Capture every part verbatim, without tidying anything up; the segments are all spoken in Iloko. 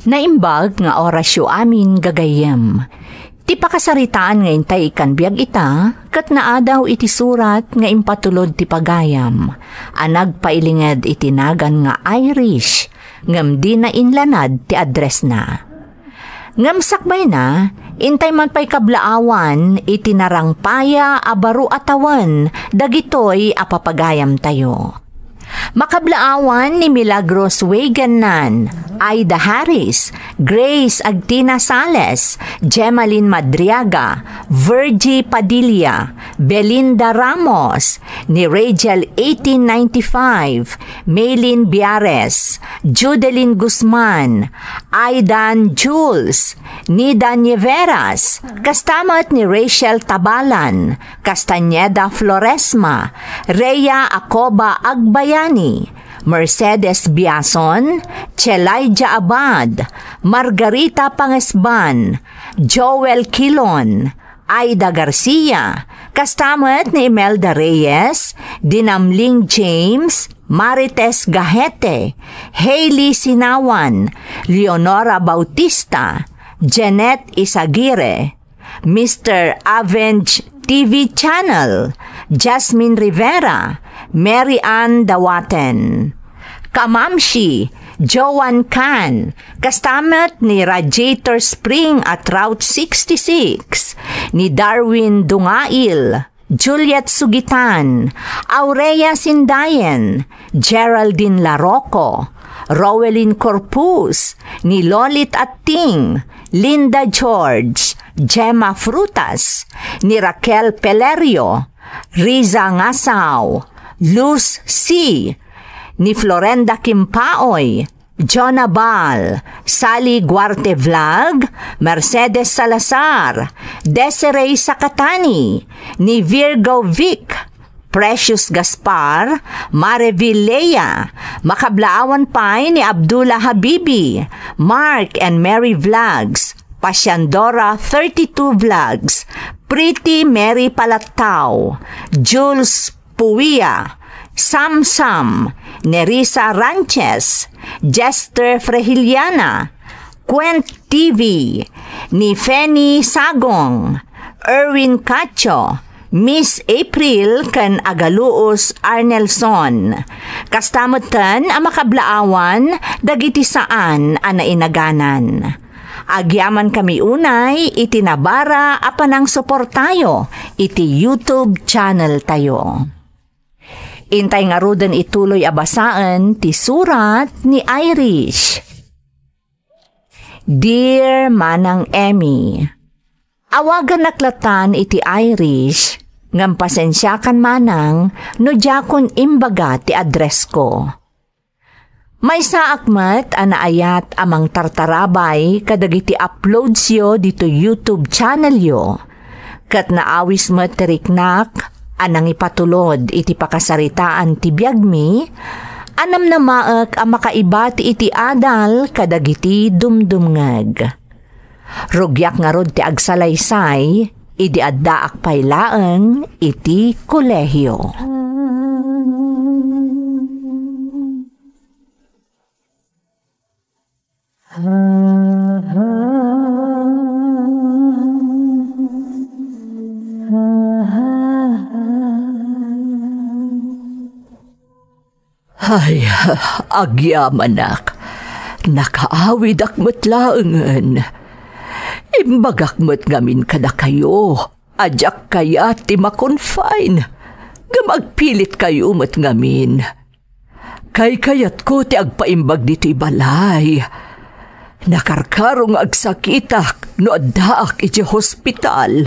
Naimbag nga orasyo amin, gagayyem. Ti pakasaritaan nga intay ikkan biag ita, ket naadaw iti surat nga impatulod ti pagayam, a nagpailinged iti nagan nga Irish, ngem dina inlanad ti addressna. Ngem sakbayna, intay man pay kablaawan iti narangpaya a baro a tawen dagitoy a papagayamtayo. Makablaawan ni Milagros Wegennan, Aida Harris, Grace Agtina Sales, Gemaline Madriaga, Virgie Padilla, Belinda Ramos, ni Rachel eighteen ninety-five, Maylin Biares, Judeline Guzman, Aidan Jules, Nida Nieveras, kasta met ni Rachel Tabalan, Castañeda Floresma, Rhea Acoba Agbayani, Mercedes Biason, Chelaija Abad, Margarita Pangesban, Joel Kilon, Aida Garcia, kasta met ni Imelda Reyes, Dinamling James, Marites Gahete, Hailey Sinawan, Leonora Bautista, Jeanette Isagire, Mister Avenge T V Channel, Jasmine Rivera, Mary Ann Dawaten, Kamamshi, Joan Can, kasta met ni Radiator Spring at Route sixty-six, ni Darwin Dungail, Juliet Sugitan, Aurea Sindayen, Geraldine Larocco, Rowelyn Corpus, ni Lolit Atting, Linda George, Gemma Frutas, ni Raquel Pelerio, Riza Ngasao, Luz C, ni Florenda Kimpaoy, Jonah Bal, Sally Guarte Vlog, Mercedes Salazar, Desiree Sakatani, ni Virgo Vic, Precious Gaspar, Mareville Lea, makablaawan pay ni Abdullah Habibi, Mark and Mary Vlogs, Pasiandora thirty-two Vlogs, Pretty Mary Palattao, Jules Puia, Sam Sam, Nerissa Ranches, Jester Frehiliana, Quent T V, ni Fanny Sagong, Erwin Cacho, Miss April ken Agaluos Arnelson. Kasta metten a makablaawan dagiti saan a nainaganan. Agyamankami unay iti nabara a panangsuportayo iti YouTube channel tayo. Intay ngaruden ituloy a basaen ti surat ni Irish. Dear Manang Emmy, awaganak latan iti Irish, ngem pasensiakan manang no diakon imbaga ti address ko. Maysaak met a naayat a mangtartarabay kadagiti uploadsyo ditoy YouTube channelyo, ket naawis met ti riknak a nangipatulod iti pakasaritaan ti biagmi a namnamaek a makaibati iti adal kadagiti dumdumngeg. Rugiak ngarud ti agsalaysay idi addaak pay laeng iti kolehio. Ay, agyamanak, nakaawidak met laengen. Imbagak met ngamin kadakayo a diak kayat ti ma-confine, ngem agpilitkayo met ngamin. Kaykayatko ti agpaimbag ditoy balay. Nakarkaro nga agsakitak no addaak idiay hospital.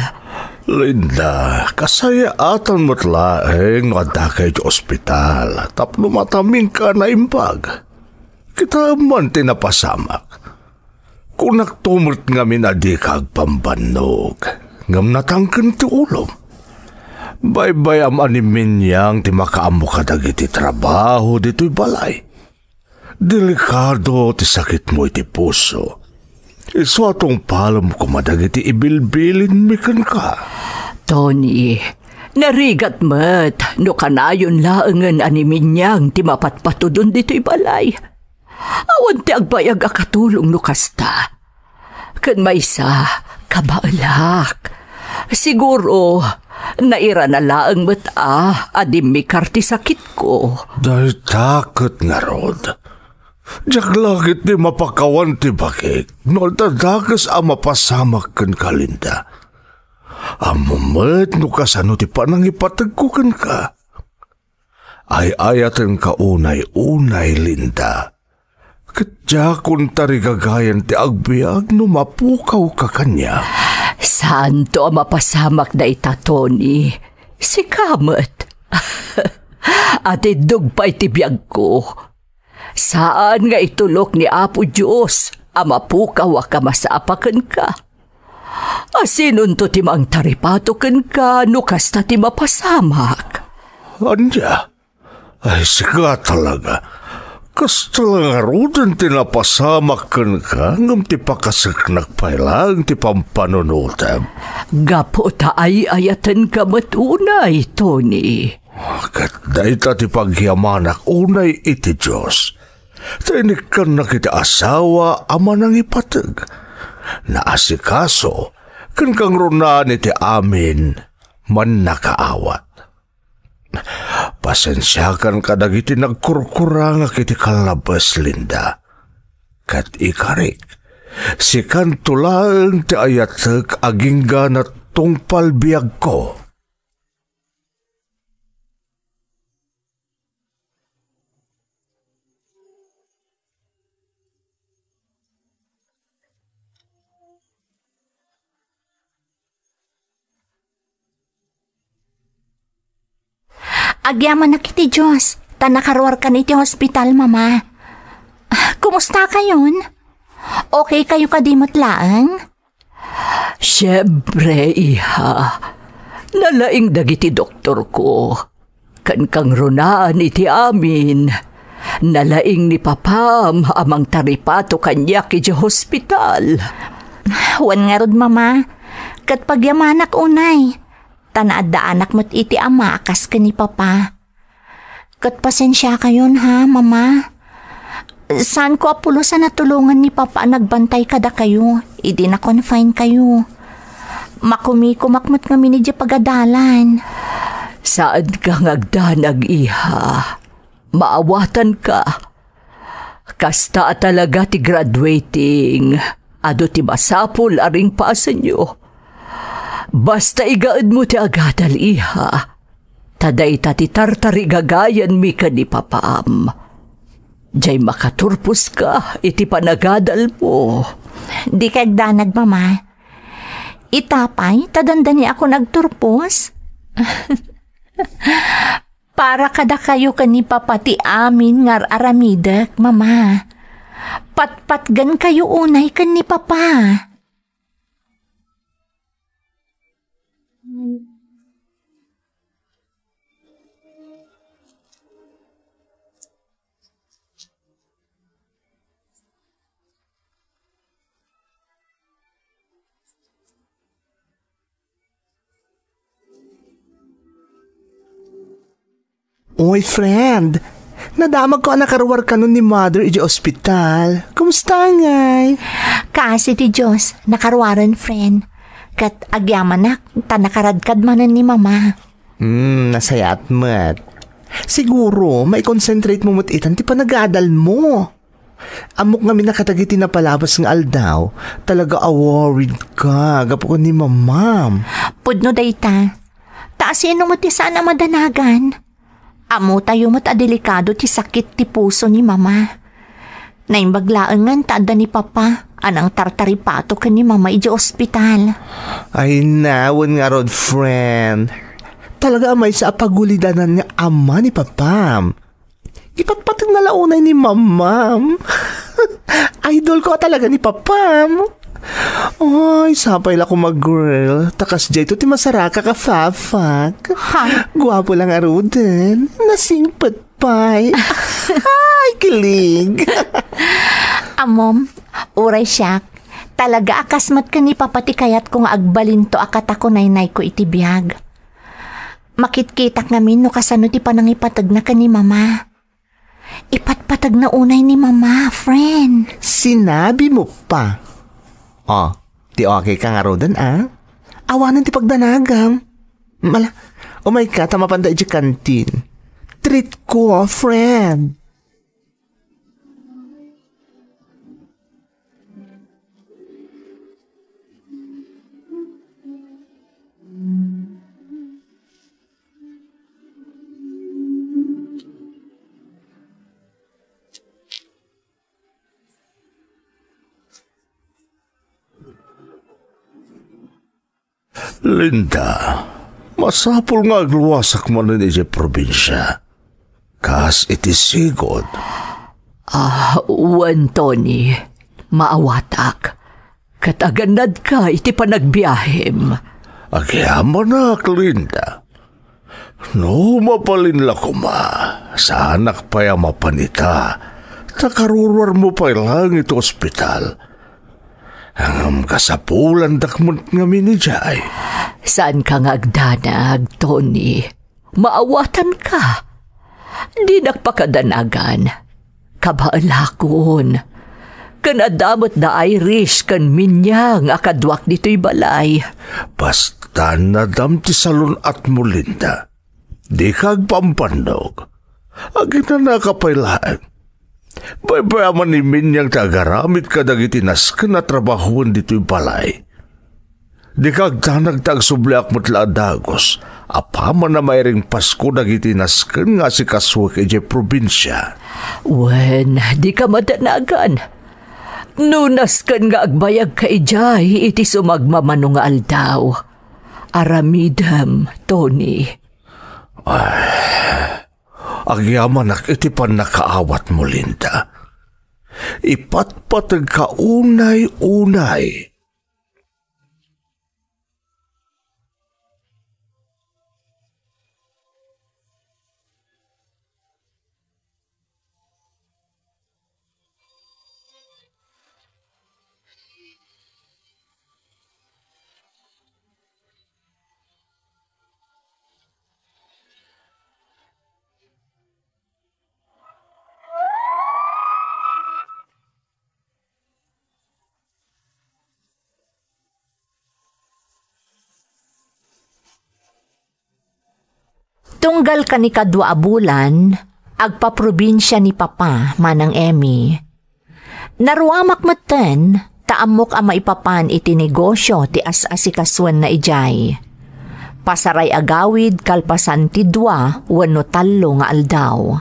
Linda, kasayaatan met laeng no addaka idiay ospital tapno matamingka a naimbag. Kitaem man ti napasamak. Kunakto met ngamin a dika agpambannog, ngem natangken ti ulom. Baybay-am a ni Minyang ti makaammo kadagiti trabaho ditoy balay. Delikado ti sakitmo iti puso. Isu a tungpalem koma dagiti ibilbilinmi kenka. Tony, narigat met no kanayon laengen a ni Minyang ti mapatpatudon ditoy balay. Awan ti agbayag a katulong no kasta. Ken maysa, kabaelak. Siguro, nairana laeng met a, a dimmikar ti sakitko. Dayta ket ngarud. Diak la ketdi mapakawan ti bakik no adda dakes a mapasamak kenka, Linda. Ammom met no kasano ti panangipategko kenka. Ay-ayatenka unay-unay, Linda. Ket diakon tarigagayan ti agbiag no mapukawka kaniak. Saanto a mapasamak dayta, Tony. Sika met. Atiddog pay ti biagko. Saan nga itulok ni Apo Dios a mapukawak a masapa kenka. Asinonto ti mangtaripato kenka no kasta ti mapasamak? Ania? Ay, sika talaga. Kasta la ngaruden ti napasamak kenka, ngem ti pakaseknak pay laeng ti pampanunotem. Gapu ta ay-ayatenka met unay, Tony. Ket dayta ti pagyamanak unay iti Dios. Ta inikkannak iti asawa a manangipateg, naasikaso, ken kangrunaan iti amin, mannakaawat. Pasensiakan kadagiti nagkurkurangak iti kallabes, Linda. Ket ikarik, sikanto laeng ti ayatek agingga natungpal biagko. Agyamanak iti Dios, ta nakaruarkan iti hospital, Mama. Kumustakayon? Okay kayo kadi met laeng? Siempre, iha. Nalaing dagiti doktorko. Ken kangrunaan iti amin, nalaing ni papam a mangtaripato kaniak idiay hospital. Wen ngarud, Mama, ket pagyamanak unay, ta naaddaanak met iti ama a kas ken ni Papa. Ket pasensiakayon, ha, Mama. Saanko a pulos a natulongan ni Papa a nagbantay kadakayo idi na-confine kayo. Makumikumak met ngamin idiay pagadalan. Saanka nga agdanag, iha. Maawatanka. Kasta a talaga ti graduating. Adu ti masapul a ringpasenyo. Basta igaedmo ti agadal, iha. Ta dayta ti tartarigagayanmi ken ni papam. Diay makaturposka iti panagadalmo. Dika agdanag, Mama. Ita pay, ta dandaniakon agturpos. Para kadakayo ken ni Papa ti amin nga ar-aramidek, Mama. Patpatgenkayo unay ken ni Papa. Uy, friend! Nadamagko a nakaruar kanon ni Mother idiay ospital. Kumusta ngay? Kaasi ti Dios, nakaruaren, friend. Ket agyamanak, ta nakaradkad manen ni Mama. Hmm, nasayaat met. Siguro, mai-concentrate mo met itan ti panagadalmo. Ammok ngamin a kadagiti napalabas nga aldaw, talaga a worried ka gapu ken ni Mamam. Pudno dayta. Ta asino met ti saan a madanagan? Ammotayo met a delikado ti sakit ti puso ni Mama. Naimbag laengen ta adda ni Papa a nangtartaripato ken ni Mama idiay ospital. Ay, nawen ngarud, friend. Talaga a maysa a pagulidanan nga ama ni Papam. Ipatpateg na la unay ni Mamam. Idol ko talaga ni Papam. Ay, sapay la koma, girl. Ta kasdiay to ti masarakak a fafak. Ha? Guapo la ngaruden. Nasingpet pay. Ay, kilig. Amom, uray siak. Talaga a kas met ken ni Papa ti kayatko nga agbalinto a katakunaynayko iti biag. Makitkitak ngamin no kasano ti panangipategna ken ni Mama. Ipatpatagna unay ni Mama, friend. Sinabi mo pa. Oh, ti okay ka ngaruden, ah? Awanen ti pagdanagam. Mala, umay ka, ta mapanda iti kantin. Treat ko, ah, friend. Linda, masapul nga agluasak manen idiay probinsia. Kas iti sigud. Ah, wen, Tony, maawatak. Ket agannadka iti panagbiahem. Agyamanak, Linda. No mabalin la koma, saanak pay a mapan ita, ta karuruarmo pay laeng iti ospital. Ngem kasapulandak met ngamin idiay. Saanka nga agdanag, Tony. Maawatanka. Dinak pakadanagan. Kabaelakon. Ken adda met da Irish ken Minyang a kaduak ditoy balay. Basta nadam ti salun-atmo, Linda. Dika agpampannog. Aginanaka pay laeng. Baybay-am ni Minyang ti agaramid kadagiti nasken a trabahoen ditoy balay. Dika agdanag ta agsubliak met la a dagus apaman a mairing Pasko dagiti nasken nga asikasuek idiay probinsia. Wen, dika madanagan. No nasken nga agbayagka idiay iti sumagmamano nga aldaw, aramidem, Tony. Ay, agyamanak iti pannakaawatmo, Linda. Ipatpategka unay-unay. Tunggal kanikadua a bulan, agpaprobinsia ni Papa, Manang Emmy. Naruamak metten, ta ammok a maipapan iti negosio ti as-asikasuenna idiay. Pasaray a gawid kalpasan ti dua wenno tallo nga aldaw.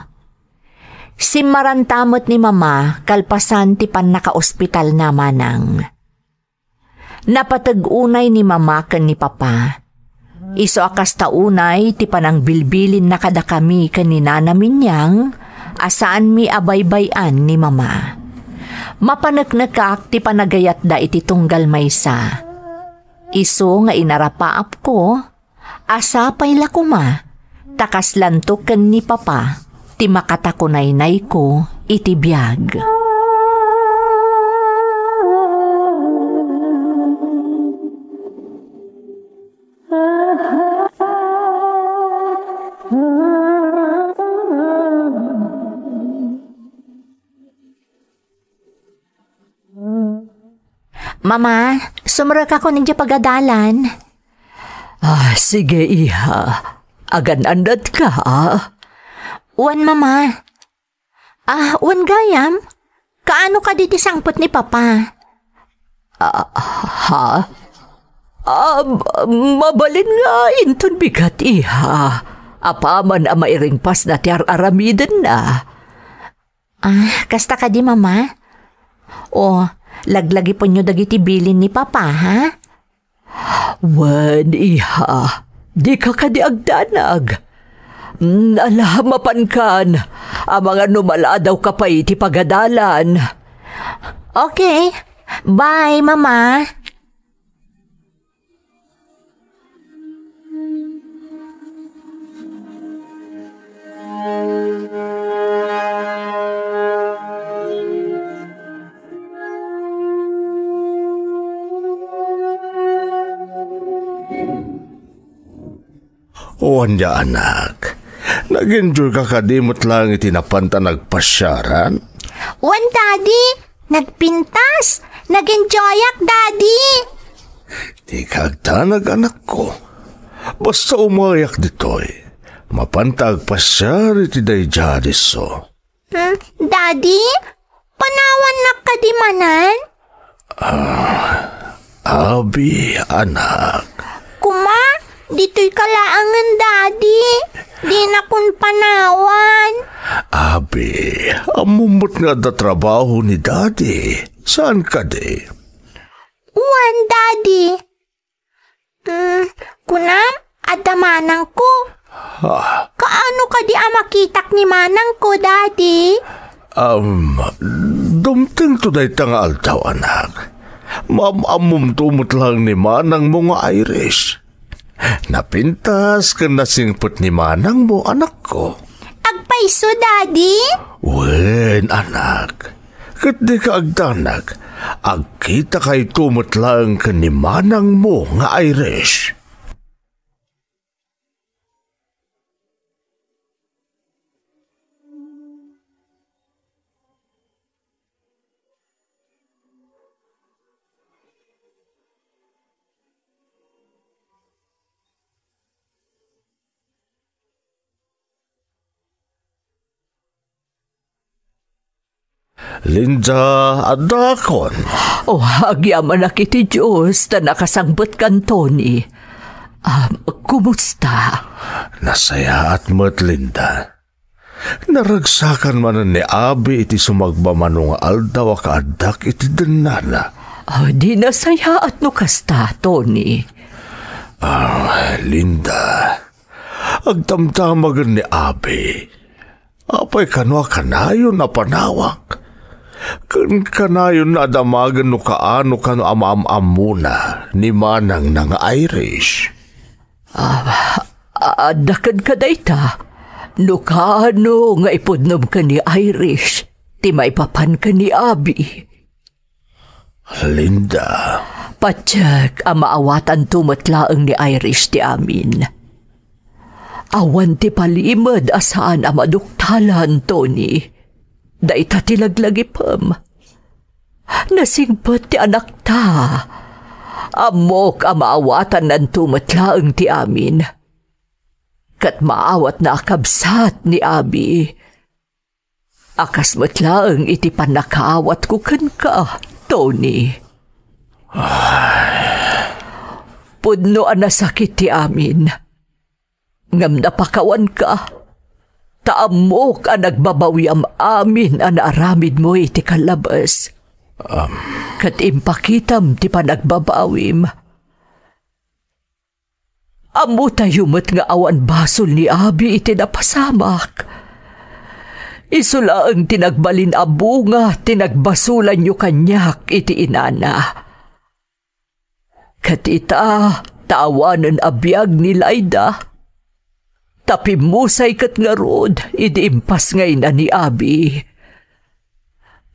Simmaranta met ni Mama kalpasan ti pannakaospitalna manang. Napateg unay ni Mama ken ni Papa. Isu a kasta unay ti panangbilbilinna kadakami ken ni Nana Minyang a saanmi a baybay-an ni Mama. Mapaneknekak ti panagayatda iti tunggal maysa. Isu nga inarapaapko, a sapay la koma, ta kaslanto ken ni Papa ti makatakunaynayko iti biag. Mama, sumrekakon idiay pagadalan. Ah, sige, iha. Agan-annatka, ah. Wen, Mama. Ah, wen gayam. Kaano kadi ti sangpet ni Papa? Ah, ha? Ah, mabalin nga inton bigat, iha. Apaman a mairingpasna ti ar-aramidenna. Ah, kasta kadi, Mama? O, laglagipenyo dagiti bilin ni Papa, ha? Wen, iha, dika kadi agdanag. Mm, ala, mapankan. Amangan no maladawka pay iti pagadalan. Okay. Bye, Mama. O ania, anak, Nag-enjoy ka kadi met laeng iti napanta nagpasiaran? Wen, Daddy. Nagpintas. Nag-enjoyak, Daddy. Dika agdanag, anakko. Basta umayak ditoy, mapanta agpasiar iti daydiay a disso. Hmm, Daddy? Panawannak kadi manen? Ah, abi, anak. Kuma, ditoyka laengen, Daddy. Dinakon panawan. Abi, ammom met nga adda trabaho ni Daddy. Saan kadi? Wen, Daddy. Hmm, kunam, adda manangko. Ah. Kaano kadi a makitak ni manangko, Daddy? Um, dumtengto dayta nga aldaw, anak. Maam-ammomto met laeng ni manangmo nga Irish. Napintas ken nasingpet ni manangmo, anakko. Agpayso, Daddy? Wen, anak. Ket dika agdanag, agkitakayto met laeng ken ni manangmo nga Irish. Linda, addakon. Oh, agyamanak iti Dios ta nakasangbetkan, Tony. Ah, kumusta? Nasayaat met, Linda. Naragsakan manen ni Abi iti sumagmamano nga aldaw a kaaddak iti dennana. Ah, di nasayaat no kasta, Tony. Ah, Linda, agdamdamagen ni Abi. Apay kano a kanayon a panawak? Ken kanayon a damagen no kaano kano a maam-ammona ni manangna nga Irish. Ah, adda kenka dayta? No kaano nga ipudnom ken ni Irish ti maipapan ken ni Abi? Linda. Patiek a maawatanto met laeng ni Irish ti amin. Awan ti palimed a saan a maduktalan, Tony. Dayta ti laglagipem. Nasingpet ti anakta. Ammok a maawatannanto met laeng ti amin. Ket maawatna a kabsat ni Abi. A kas met laeng iti pannakaawatko kenka, Tony. Pudno a nasakit ti amin. Ngem napakawanka. Ta ammok a nagbabawiam amin a naaramidmo iti kallabes. Am. Ket impakitam ti panagbabawim. Ammotayo met nga awan basol ni Abi iti napasamak. Isu laeng ti nagbalin a bunga ti nagbasolanyo kaniak iti inana. Ket ita, ta awanen a biag ni Laida, ta pimmusay ket ngarud idi impasngayna ni Abi.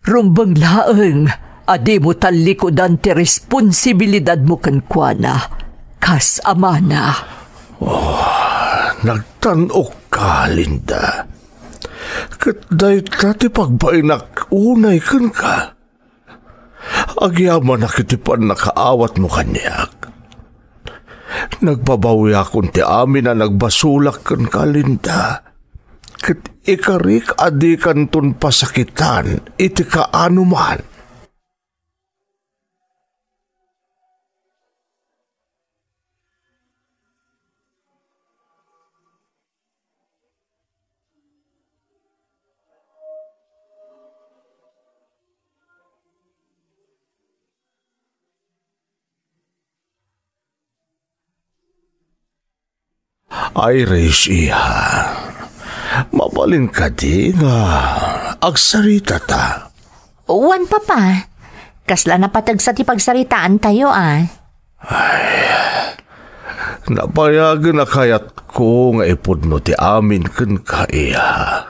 Rumbeng laeng a dimo tallikudan ti responsibilidadmo kenkuana kas amana. Oh, nagtan-okka, Linda. Ket dayta ti pagbainak unay kenka. Agyamanak iti pannakaawatmo kaniak. Nagbabawiakon ti amin a nagbasolak kenka, Linda. Ket ikarik a dikanton pasakitan iti kaanoman. Irish, iha. Mabalin kadi nga agsaritata? Wen, Papa. Kasla napateg sa ti pagsaritaantayo, a. Ay, nabayagen a kayatko nga ipudno ti amin kenka, iha.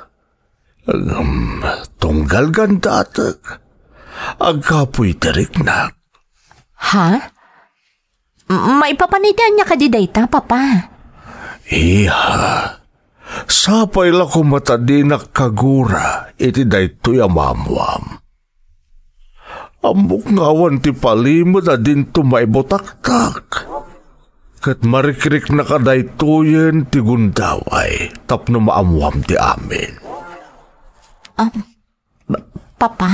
Ngem, tunggal gandatek, agkapuy ti riknak. Ha? M-, maipapan iti ania kadi dayta, Papa? Iha, Sapay la koma ta dinak kagura iti daytoy a maammuam. Ammok nga awan ti palimed a dinto maibutaktak. Ket marikriknak a daytoyen ti gundaway tapno maammuam ti amin. Um, Papa?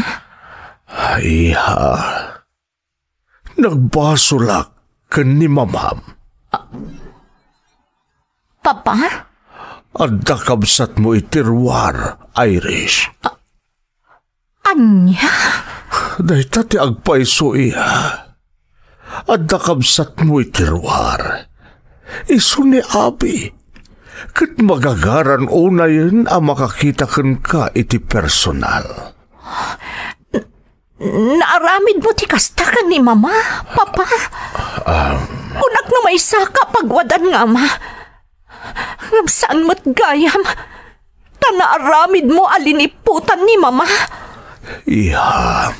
Iha, nagbasolak ken ni Mamam. Papa? Adda kabsatmo iti ruar, Iris. Ania? Dayta ti agpayso, iha. Adda kabsatmo iti ruar. Isu ni Abi. Ket magagaran unayen a makakita kenka iti personal. Naaramidmo ti kasta ken ni Mama, Papa? Kunak no maysaka a pagwadan nga ama. Ngem saan met gayam, ta naaramidmo a liniputan ni Mama. Iha,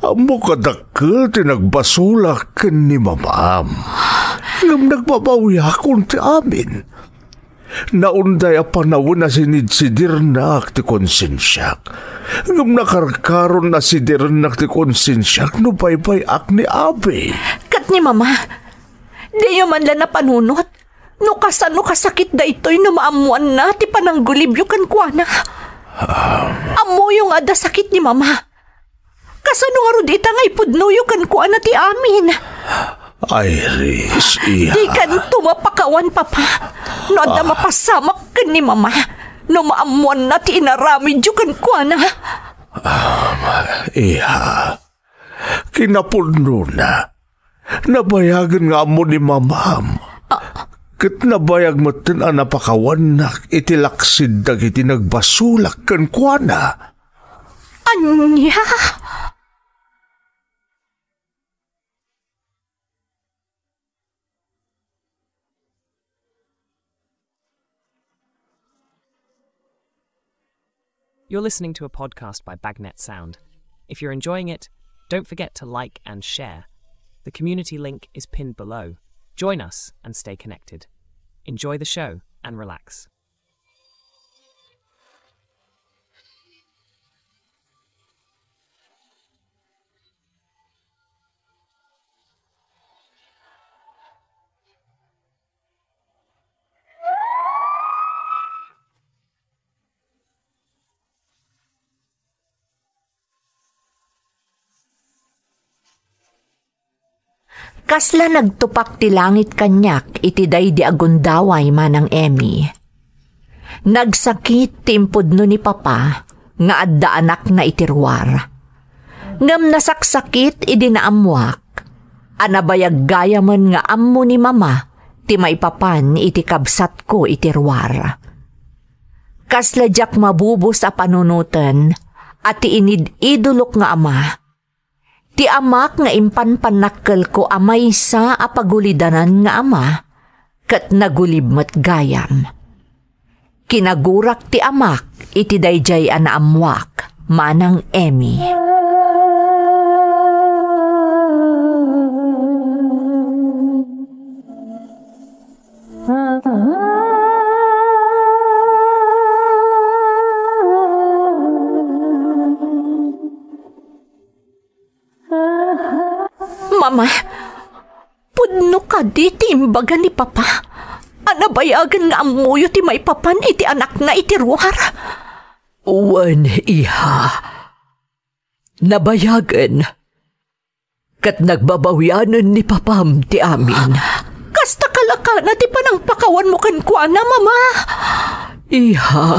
ammok a dakkel ti nagbasolak ken ni Mamam. Ngem nagbabawiakon ti amin. Naunday a panawen a sinidsidirnak ti konsensiak. Ngem nakarkaron a sidirennak ti konsensiak no baybay-ak ni Abi. Ket ni Mama, diyo man la napanunot no kasano kasakit daytoy no maammoanna ti pananggulibyo kenkuana. Ammoyo nga adda sakit ni Mama. Kasano ngarud ita nga ipudnoyo kenkuana ti amin? Iris, iha. Dikanto mapakawan, Papa. No adda Ah. mapasamak ken ni Mama, no maammoanna ti inaramidyo kenkuana. Ah, iha. Kinapudnona, nabayagen nga ammo ni Mamam. Ah. Ket nabayag metten a napakawannak iti laksid dagiti nagbasolak kenkuana. Ania? You're listening to a podcast by Bagnet Sound. If you're enjoying it, don't forget to like and share. The community link is pinned below. Join us and stay connected. Enjoy the show and relax. Kasla nagtupak ti langit kaniak iti daydi a gundaway, Manang Emmy. Nagsakit ti impudno ni Papa nga adda anakna iti ruar. Ngem nasaksakit idi naammoak a nabayag gayamen nga ammo ni Mama ti maipapan iti kabsatko iti ruar. Kasla diak mabubos a panunoten a ti inid-idolok nga ama, ti amak nga impanpannakkelko a maysa a pagulidanan nga ama, ket nagulib met gayam. Kinagurak ti amak iti daydiay a naammoak, Manang Emmy. Mama, pudno kadi ti imbaga ni Papa a nabayagen nga ammoyo ti maipapan iti anakna iti ruar? Wen, iha. Nabayagen. Ket nagbabawianen ni Papam ti amin. Kasta kalakana ti panangpakawanmo kenkuana, Mama? Iha,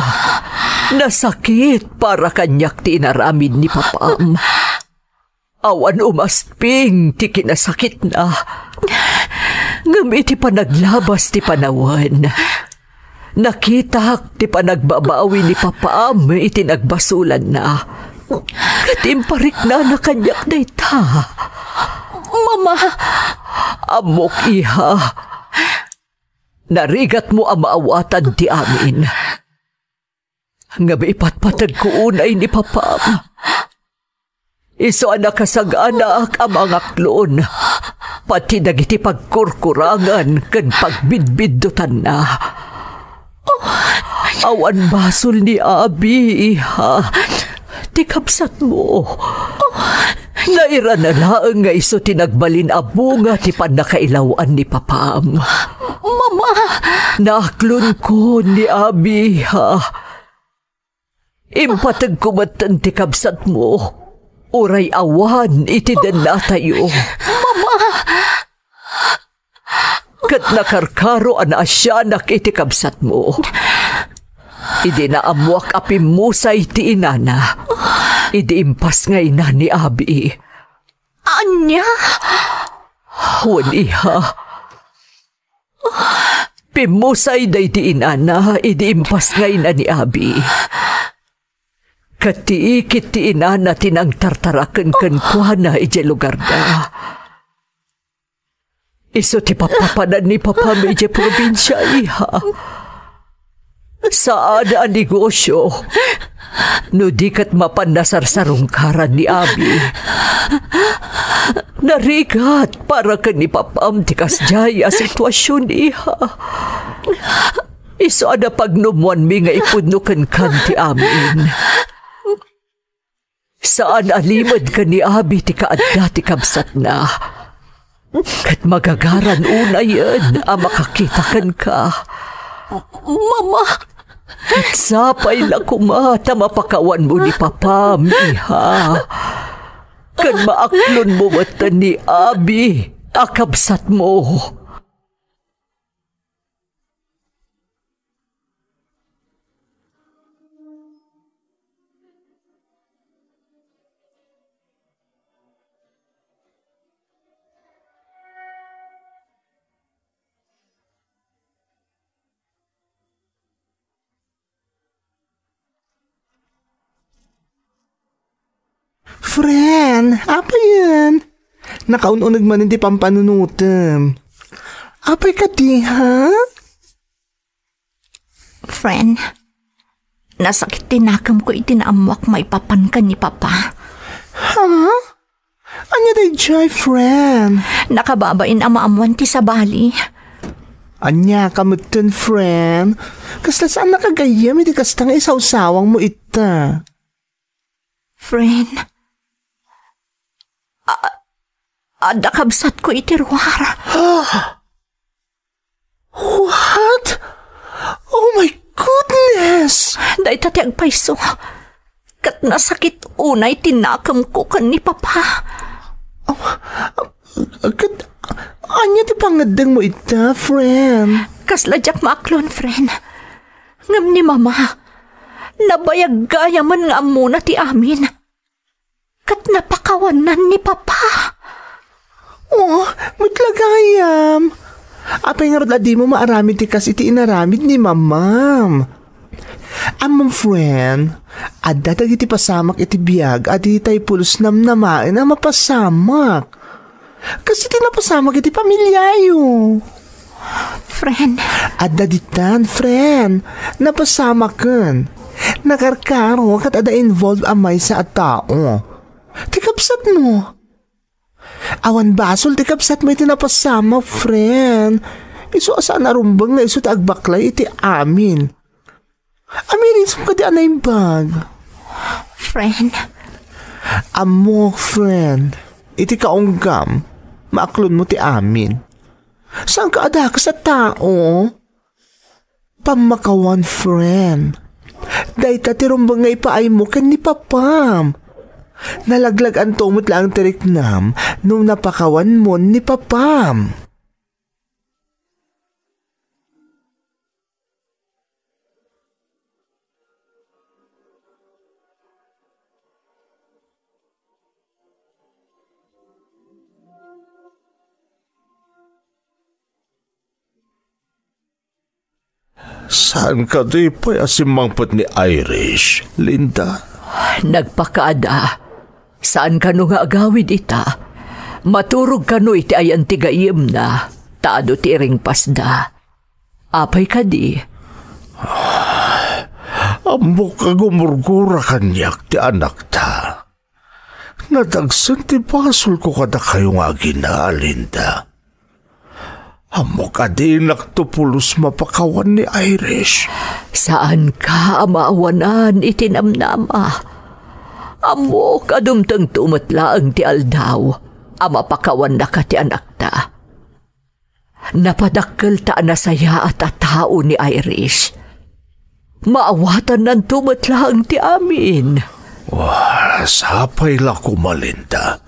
nasakit para kaniak ti inaramid ni Papam. Awan umasping ti kinasakitna. Ngem iti panaglabas ti panawen, nakitak ti panagbabawi ni Papam iti nagbasolanna. Ket impariknana kaniak dayta. Mama! Ammok, iha. Narigatmo a maawatan ti amin. Ngem ipatpategko unay ni Papam. Isu a nakasaganaak a mangaklon, pati dagiti pagkurkurangan ken pagbidbiddutanna. Oh, Awan basol ni Abi, iha. Ti kabsatmo. Nairana laeng nga isu ti nagbalin a bunga ti pannakailaw-an ni papam. Mama! Naaklonko ni Abi, iha. Impategko metten ti kabsatmo. Uray awan iti dennatayo. Mama! Ket nakarkaro a naasianak iti kabsatmo. Idi naammuak a pimmusay ti inana, idi impasngayna ni Abi. Ania? Wen, iha. Pimmusay daydi inana idi impasngayna ni Abi. Ket ti ikit ti inana ti nangtartaraken kenkuana idiay lugarda. Isu ti papapanan ni papam idiay probinsia, iha. Saan a negosio. No di ket mapan nasarsarungkaran ni Abi. Narigat para ken ni papam ti kasdiay a situasion, iha. Isu a napagnumoanmi nga ipudno kenkan ti amin. Saan a limed ken ni Abi ti kaadda ti kabsatna. Ket magagaran unayen a makakita kenka. Mama! Ket sapay la koma ta mapakawanmo ni papam, iha. Ken maaklonmo met ni Abi a kabsatmo. Friend, apayen? Nakaun-uneg manen ti pampanunotem. Apay kadi, ha? Friend, nasakit ti nakemko iti naammoak maipapan ken ni Papa. Ha? Ania daydiay, friend? Nakababain a maammoan ti sabali. Ania ka metten, friend? Kasla saan a kagayyem iti kasta nga isawsawangmo ita. Friend, a-, adda kabsatko iti ruar. What? Oh my goodness! Dayta ti agpayso. Ket nasakit unay ti nakemko ken ni Papa. Oh, ket ania ti pangngeddengmo ita, friend? Kasla diak maaklon, friend. Ngem ni Mama, nabayag gayamen nga ammona ti amin. Ket napakawannan ni Papa. Oh, met la gayam. Apay ngarud a dimo maaramid ti kas iti inaramid ni Mamam? Ammom, friend, adda dagiti pasamak iti biag a ditay pulos namnamaen a mapasamak. Kas iti napasamak iti familiayo. Friend. Adda ditan, friend. Napasamaken. Nakarkaro ket adda involved a maysa a tao. Ti kabsatmo. Awan basol ti kabsatmo iti napasamak, friend. Isu a saan a rumbeng nga isu ti agbaklay iti amin. Amirinsom kadi a naimbag. Friend. Ammok, friend. Iti kaunggam, maaklonmo ti amin. Saanka a dakes a tao? Pammakawan, friend. Dayta ti rumbeng nga ipaaymo ken ni Papam. Nalaglag-anto met laeng ti riknam no napakawanmon ni Papam. Saan kadi pay a simmangpet ni Irish, Linda? Nagpakaada. Saan kano nga agawid ita? Maturog kano iti ayan ti gayyemna, ta adu ti iringpasda. Apay kadi? Ammok a gumurgura kaniak ti anakta. Nadagsen ti basolko kadakayo nga agina, Linda. Ammok a dinakto pulos mapakawan ni Irish. Saanka a maawanan iti namnama. Ammok a dumtengto met laeng ti aldaw a mapakawannaka ti anakta. Napadakkelta a nasayaat a tao ni Irish. Maawatannanto met laeng ti amin. Wah, sapay la koma, Linda.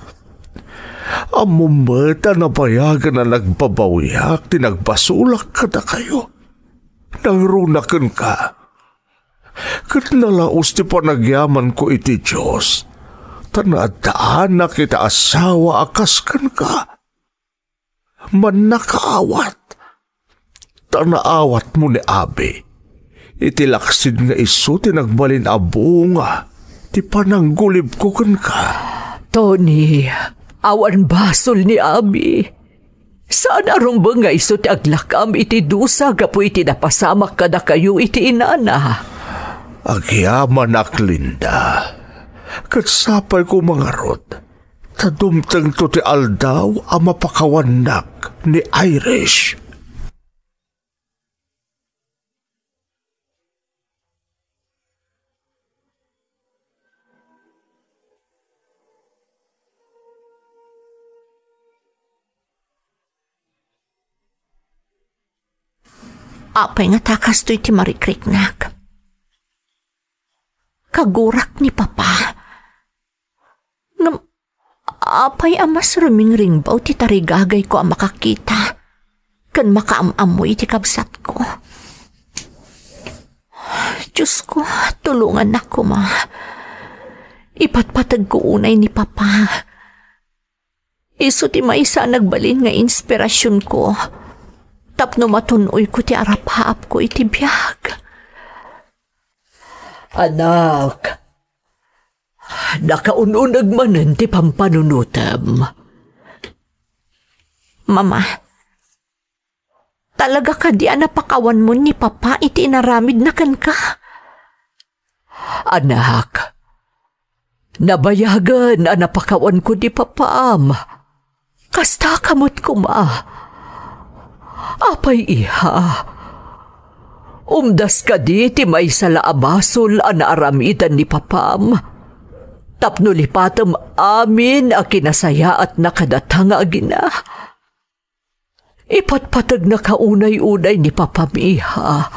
Ammom met a nabayagen a nagbabawiak ti nagbasolak kadakayo. Nangruna kenka. Ket nalaos ti panagyamanko iti Dios, ta naaddaanak iti asawa a kas kenka. Mannakaawat, ta naawatmo ni Abi. Iti laksid nga isu ti nagbalin a bunga ti pananggulibko kenka. Tony, awan basol ni Abi. Saan a rumbeng nga isu ti aglakam iti dusa gapu iti napasamak kadakayo iti inana. Agyamanak, Linda. Ket sapay koma ngarud, ta dumtengto ti aldaw a mapakawannak ni Irish. Apay ngata kastoy ti marikriknak? Kagurak ni Papa. Ngem apay a mas rumingringbaw ti tarigagayko a makakita ken makaam-ammo iti kabsatko? Diosko, tulongannak koma. Ipatpategko unay ni Papa. Isu ti maysa a nagbalin nga inspirasionko tapno matun-oyko ti arapaapko iti biag. Anak, nakaun-uneg manen ti pampanunotem. Mama, talaga kadi a napakawanmo ni Papa iti inaramidna kenka? Anak, nabayagen a napakawanko ni Papam. Kasta ka met koma. Apay, iha? Umdas kadi ti maysa la a basol a naaramidan ni Papam tapno lipatem amin a kinasayaatna kadata nga agina? Ipatpategnaka unay-unay ni Papam, iha.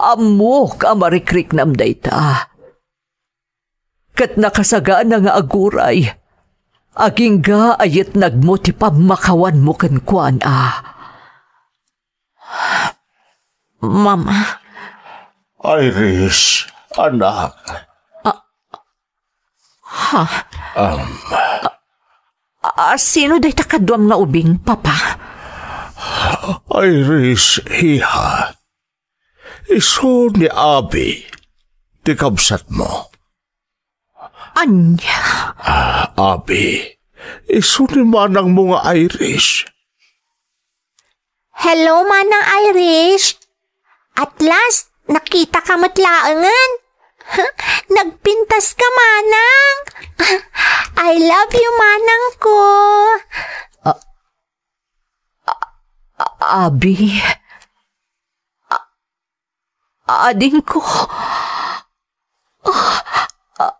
Ammok a marikriknam dayta. Ket nakasagana nga aguray, agingga a yetnagmo ti pammakawanmo kenkuana. Mama. Iris, anak. Ah. Ha? Um. Ah, sino dayta kaduam nga ubing, Papa? Iris, iha. Isu ni Abi, ti kabsatmo. Ania? Ah, Abi, isu ni manangmo nga Iris. Hello, Manang Iris. At last, nakita ka met laengen. Nagpintas ka, Manang. I love you, Manang ko. Ah, ah, Abi. Ah, Adingko. Ah, ah,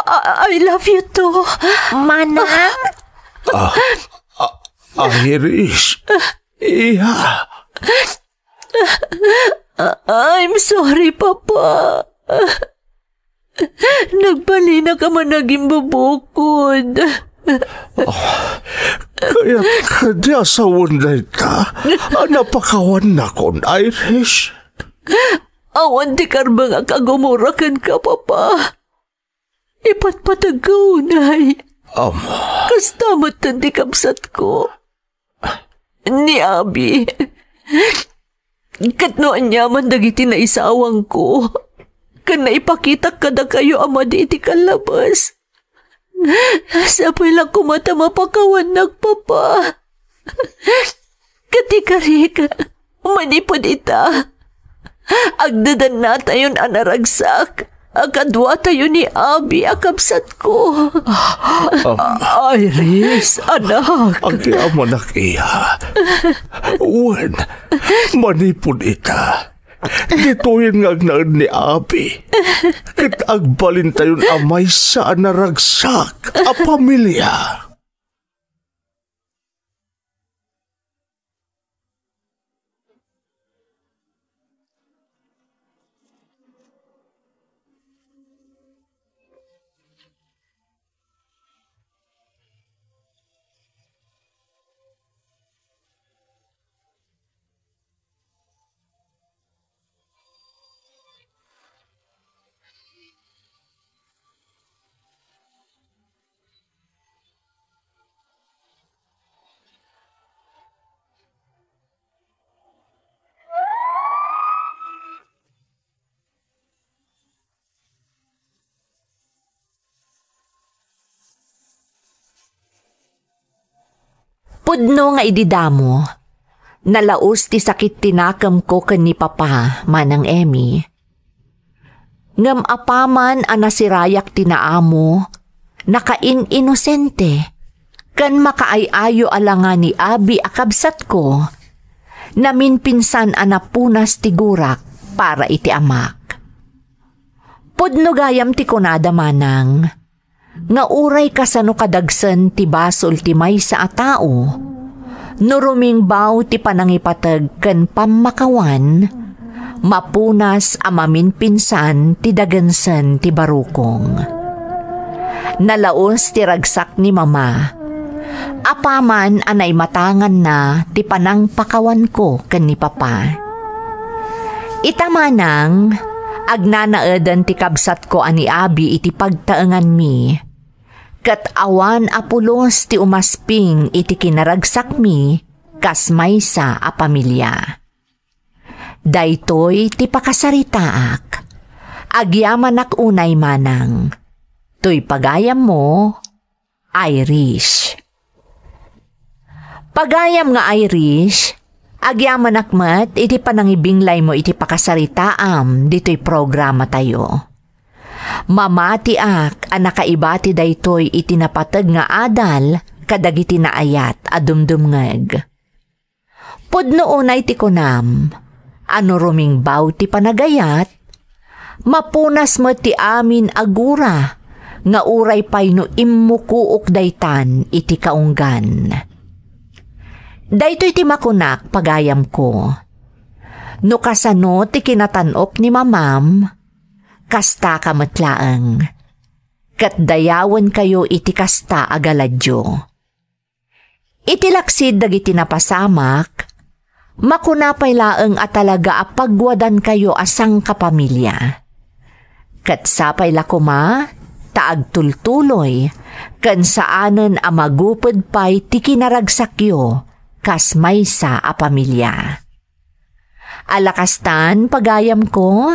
ah, I love you too. Manang? Ah, ah, Iris. Iha. I'm sorry, Papa. Nagbalinak a managimbubukod. Ah, kayat kadi a sawen dayta a napakawannakon, Iris? Awan ti karbeng a kagumura kenka, Papa. Ipatpategka unay. Am. Kasta metten ti kabsatko. Ni Abi. Ket no aniaman dagiti naisawangko, ken naipakitak kadakayo a madi iti kallabas, sapay la koma ta mapakawannak, Papa. Ket ikarik, manipud ita, agdadannatayon a naragsak a kaduatayo ni Abi a kabsatko. Ah, Iris, anak. Agyamanak, iha. Wen, manipud ita, ditoyen nga agnaed ni Abi, ket agbalintayon a maysa a naragsak a pamilia. Pudno nga idi damo, nalaus ti sakit ti nakemko ken ni Papa, Manang Emmy. Ngem apaman a nasirayak ti naamo, nakain-inosente, ken makaay-ayo a langa ni Abi a kabsatko, naminpinsan a napunas ti gurak para iti amak. Pudno gayam ti kunada, Manang, nga uray kasano kadagsen ti basol ti maysa a tao, no rumingbaw ti panangipateg ken pammakawan, mapunas a maminpinsan ti dagensen ti barukong. Nalaus ti ragsak ni Mama. Apaman a naimatanganna ti panangpakawanko ken ni Papa. Ita manang, agnanaeden ti kabsatko a ni Abi iti pagtaenganmi, ket awan a pulos ti umasping iti kinaragsakmi kas maysa a pamilia. Daytoy ti pakasaritaak. Agyamanak unay manang. Toy pagayammo, Irish. Pagayam nga Irish, agyamanak met iti panangibinglaymo iti pakasaritaam ditoy programatayo. Mamatiak a nakaibati daytoy iti napateg nga adal kadagiti naayat a dumdumngeg. Pudno unay ti kunam, a no rumingbaw ti panagayat, mapunas met ti amin a gura nga uray pay no immukuok daytan iti kaunggan. Daytoy ti makunak, pagayamko. No kasano ti kinatan-ok ni mamam, kastaka met laeng. Ket dayawenkayo iti kasta a galadyo. Iti laksid dagiti napasamak, makuna pay laeng a talaga a pagwadankayo a sangkapamilia. Ket sapay la koma ta agtultuloy ken saanen a maguped pay ti kinaragsakyo kas maysa a pamilia. Ala kastan, pagayamko,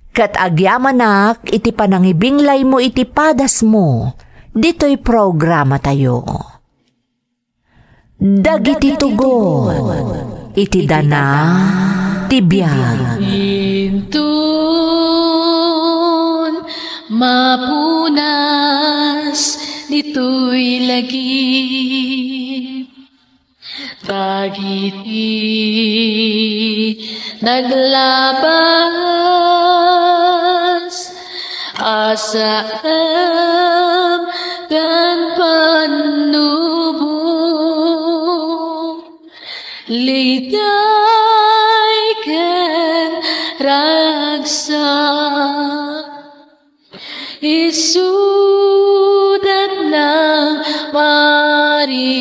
ket agyamanak iti panangibinglaymo iti padasmo ditoy programatayo. Dagiti tugot iti dana ti biag. Inton mapunas ditoy lagip, dagiti naglabas a saem ken pannubo, liday ken ragsak. Isudat nang Maris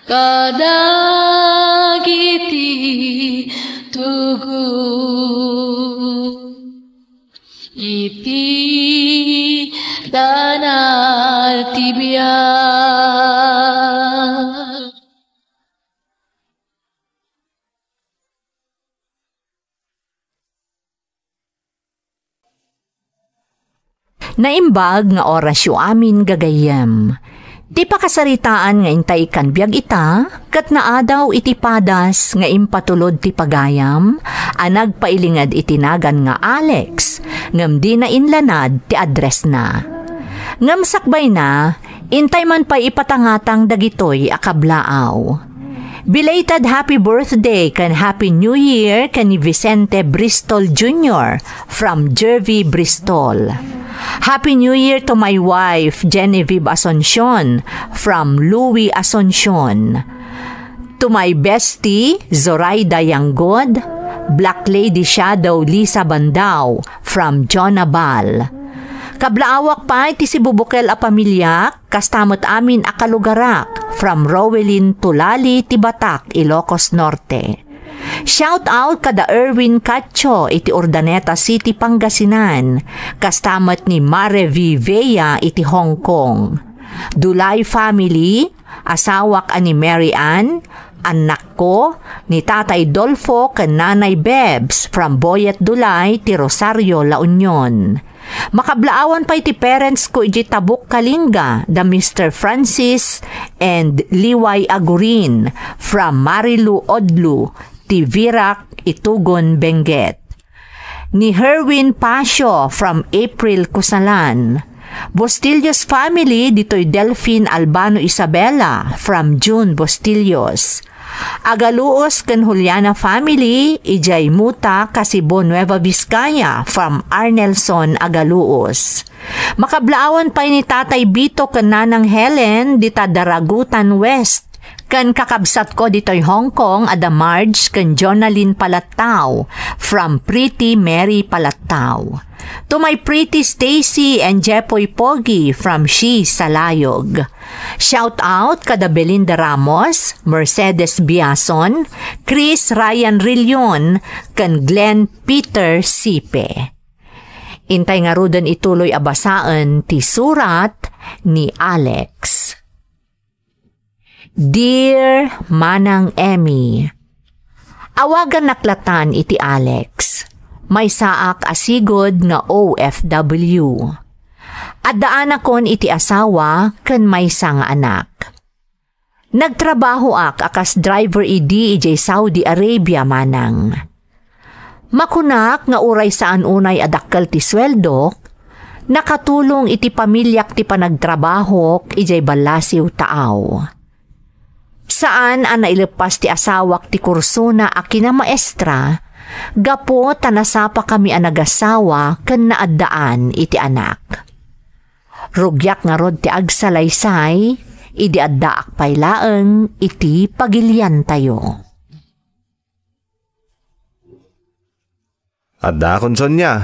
kadagiti tugot iti dana ti biag. Naimbag nga orasyo amin, gagayyem. Ti pakasaritaan nga intay ikkan biag ita, ket naadaw iti padas nga impatulod ti pagayam a nagpailinged iti nagan nga Alex, ngem dina inlanad ti addressna. Ngem sakbayna, intay man pay ipatangatang dagitoy a kablaaw. Belated happy birthday ken Happy New Year ken ni Vicente Bristol Junior from Jervy Bristol. Happy New Year to my wife, Genevieve Asuncion, from Louie Asuncion. To my bestie, Zoraida Yanggod, Black Lady Shadow Lisa Bandao, from Jonah Bal. Kablaawak pay ti sibubukel a pamiliak, kasta met amin a kalugarak, from Rowelyn Tulali ti Batak, Ilocos Norte. Shout out kada Erwin Cacho iti Urdaneta City, Pangasinan, kasta met ni Mare V Vea iti Hong Kong. Dulay family, asawak a ni Mary Ann, annakko, ni Tatay Dolfo ken Nanay Bebs from Boyet Dulay ti Rosario, La Union. Makablaawan pay ti parents ko iti Tabuk Kalinga, da Mister Francis and Liway Agurin from Marilu Odlu, ti Virac, Itugon, Benguet. Ni Herwin Pasio from April Kusalan. Bustillos family ditoy Delfin Albano Isabela from June Bustillos. Agaluos ken Juliana family, idiay Muta, Kasibo, Nueva Vizcaya, from Arnelson Agaluos. Makablaawan pay ni Tatay Bito ken Nanang Helen dita Daragutan West, ken kakabsatko ditoy Hong Kong a da Marge ken Jonalyn Palattao, from Pretty Mary Palattao. To my pretty Stacy and Jepoy Pogi from She Salayog. Shout out kada Belinda Ramos, Mercedes Biason, Chris Ryan Rillion, ken Glenn Peter Sipe. Intay ngaruden ituloy a basaen ti surat ni Alex. Dear Manang Emmy, awagannak latan iti Alex. Maysaak a sigud nga O F W. Addaanakon iti asawa ken maysa nga anak. Nagtrabahoak a kas driver idi idiay Saudi Arabia, manang. Makunak nga uray saan unay a dakkel ti sueldok, nakatulong iti pamiliak ti panagtrabahok idiay ballasiw taaw. Saan a naileppas ti asawak ti kursona a kinamaestra gapu ta nasapakami a nagasawa ken naaddaan iti anak. Rugiak ngarud ti agsalaysay idi addaak pay laeng iti pagiliantayo. Adda kon Sonia.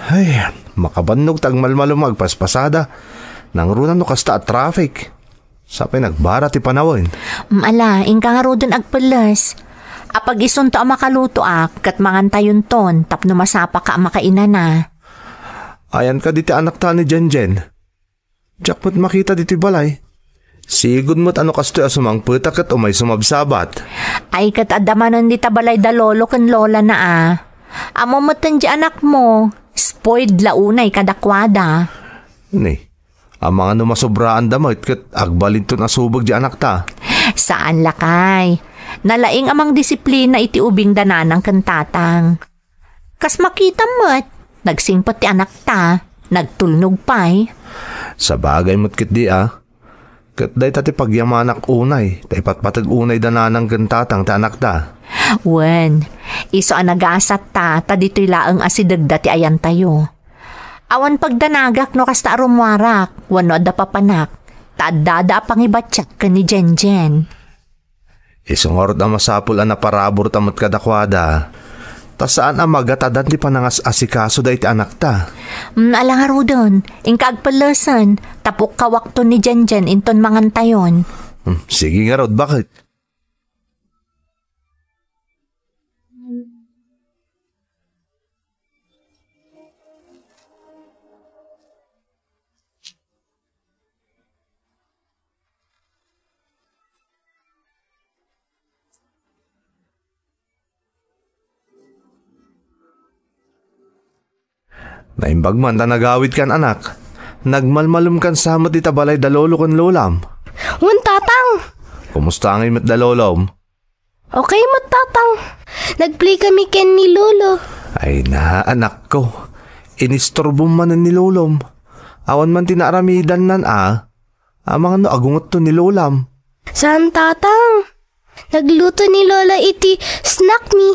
Ay, makabannog ta agmalmalum nga agpaspasada. Nangruna no kasta a traffic. Sapay nagbara ti panawen. Mm, ala, inka ngaruden agpelles. Apag isunto a makalutoak, ket mangantayonton tapno masapaka a makainana. Ayanka diti anakta ni Jenjen. Diak met makita ditoy balay. Sigud met a no kastoy a sumangpeta ket umay sumabsabat. Ay, ket adda manen dita balay da lolo ken lola na a. Ammo met ti anakmo, spoiled la unay kadakuada. Ni, amangan no masobraan da met ket agbalinton a subeg di anakta. Saan lakay. Nalaing a mangdisiplina iti ubing da nanang ken tatang. Kas makitam met, nagsingpet ti anakta, nagtulnog pay. Sabagay met ketdi a. Ket dayta ti pagyamanak unay, ta ipatpateg unay da nanang ken tatang ti anakta. Wen, isu a nagasatta, ta ditoy laeng a sidegda ti ayantayo. Awan pagdanagak no kasta a rummuarak, wenno adda papanak, ta addada a pangibatiak ken ni Jenjen. Isu ngarud a masapul a naparaburta met kadakuada, ta saan a magatadan ti panangas-asikasoda iti anakta. Mm, ala ngaruden, inka agpellesen, tapno kawakton ni Jenjen inton mangantayon. Hmm, sige ngarud, baket. Naimbag man ta nagawidkan, anak. Nagmalmalumkan sa met ita balay da lolo ken lolam. Wen, tatang. Kumusta ngay met da lolom? Okay met, tatang. Nagplay kami ken ni lolo. Ay na, anakko. Inistorbom manen ni lolom. Awan man ti naaramidannan a. Amangan no agungetto ni lolam. Saan, Tatang. Nagluto ni Lola iti snack mi.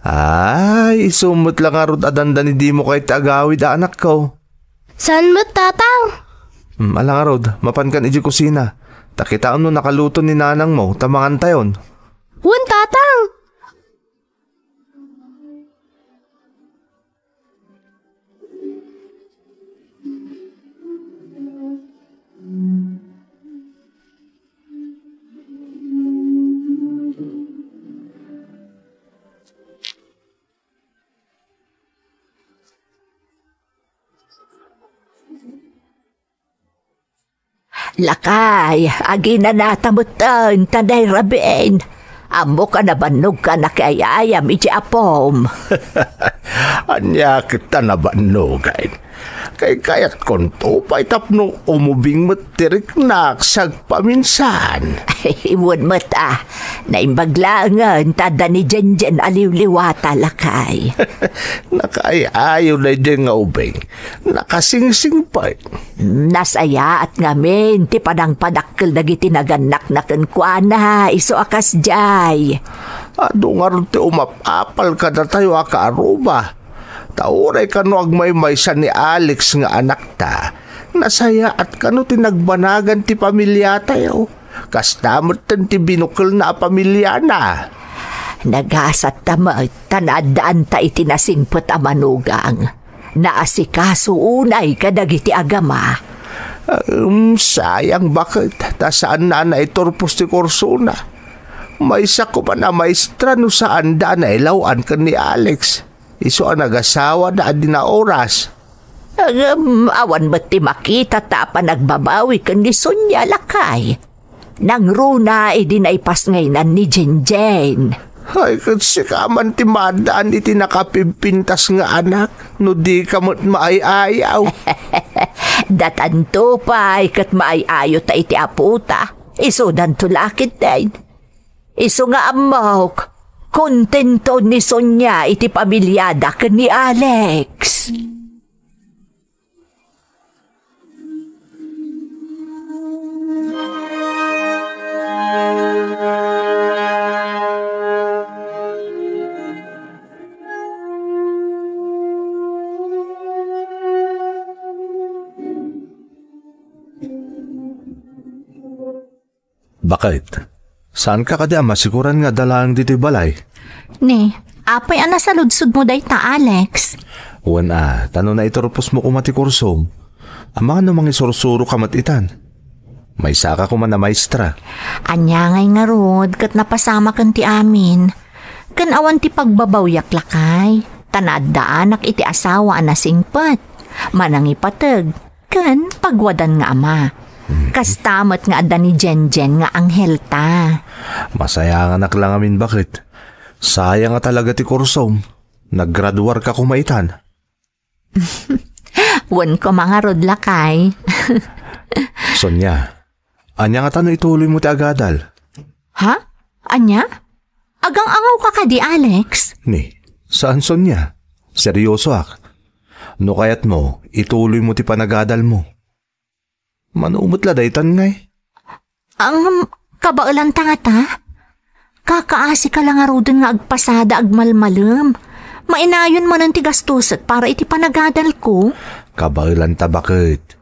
Ay, isu met la ngarud a dandani dimo kayat ti agawid a anakko. Saan met, Tatang? Hmm, ala ngarud, mapankan idiay kusina. Ta kitaem no nakaluto ni nanangmo, ta mangantayon. Wen, Tatang. Lakay, aginanata metten ta nairabin. Ammok a nabannogka a nakiay-ayam iti apom. Ania ket ta nabannogen? Kaykayatkonto pay tapno umubing met ti riknak sagpaminsan. Wen met a, naimbag laengen ta adda ni Jenjen a liwliwata, lakay. Nakaay-ayo daydiay nga ubing. Nakasingsing pay. Nasayaat ngamin ti panangpadakkel dagiti nagannakna kenkuana, isu a kasdiay. Adu ngarud ti umap-apal kadatayo a kaaruba. Ta uray kano agmaymaysa ni Alex nga anakta, nasayaat kano ti nagbanagan ti pamiliatayo. Kasta metten ti binukelna a pamiliana. Nagasatta met ta naaddaanta iti nasingpet a manugang. Naasikaso unay kadagiti agama. Em, sayang baket, ta saanna a naiturpos ti kursona. Maysa koman a maestra no saanda a nailaw-an ken ni Alex. Isu a nagasawada a di naoras. Ngem awan met ti makita ta a panagbabawi ken ni Sonia, lakay. Nangruna idi naipasngaynan ni Jenjen. Ay, ket sika man ti maadaan iti nakapimpintas nga anak, no dika met maay-ayaw. Datanto pay ket maay-ayo ta iti apota. Isudanto la ketdin. Isu nga ammok, kontento ni Sonia iti pamiliada ken ni Alex. Baket, saanka kadi a masiguran nga adda laeng ditoy balay? Ni, apay a nasaludsodmo dayta, Alex? Wen a, ta no naiturposmo koma ti kursom, amangan no mangisursuroka met itan. Maysaka koma a maestra. Ania ngay ngarud ket napasamaken ti amin. Ken awan ti pagbabawiak, lakay, ta naaddaanak iti asawa a nasingpet, manangipateg, ken pagwadan nga ama. Mhm. Kasta met nga adda ni Jenjen nga anghelta. Masayanganak la ngamin, baket. Sayang a talaga ti kursom. Naggraduarka koma itan. Wen koma ngarud, lakay. Sonia, ania ngata no ituloymo ti agadal? Ha? Ania? Agang-angawka kadi, Alex? Ni, saan, Sonia. Seryosoak. No kayatmo, ituloymo ti panagadalmo. Mano met la daytan ngay? Ngem, kabaelanta ngata? Kakaasika la ngaruden nga agpasada agmalmalem. Mainayon manen ti gastosek para iti panagadalko. Kabaelanta, baket.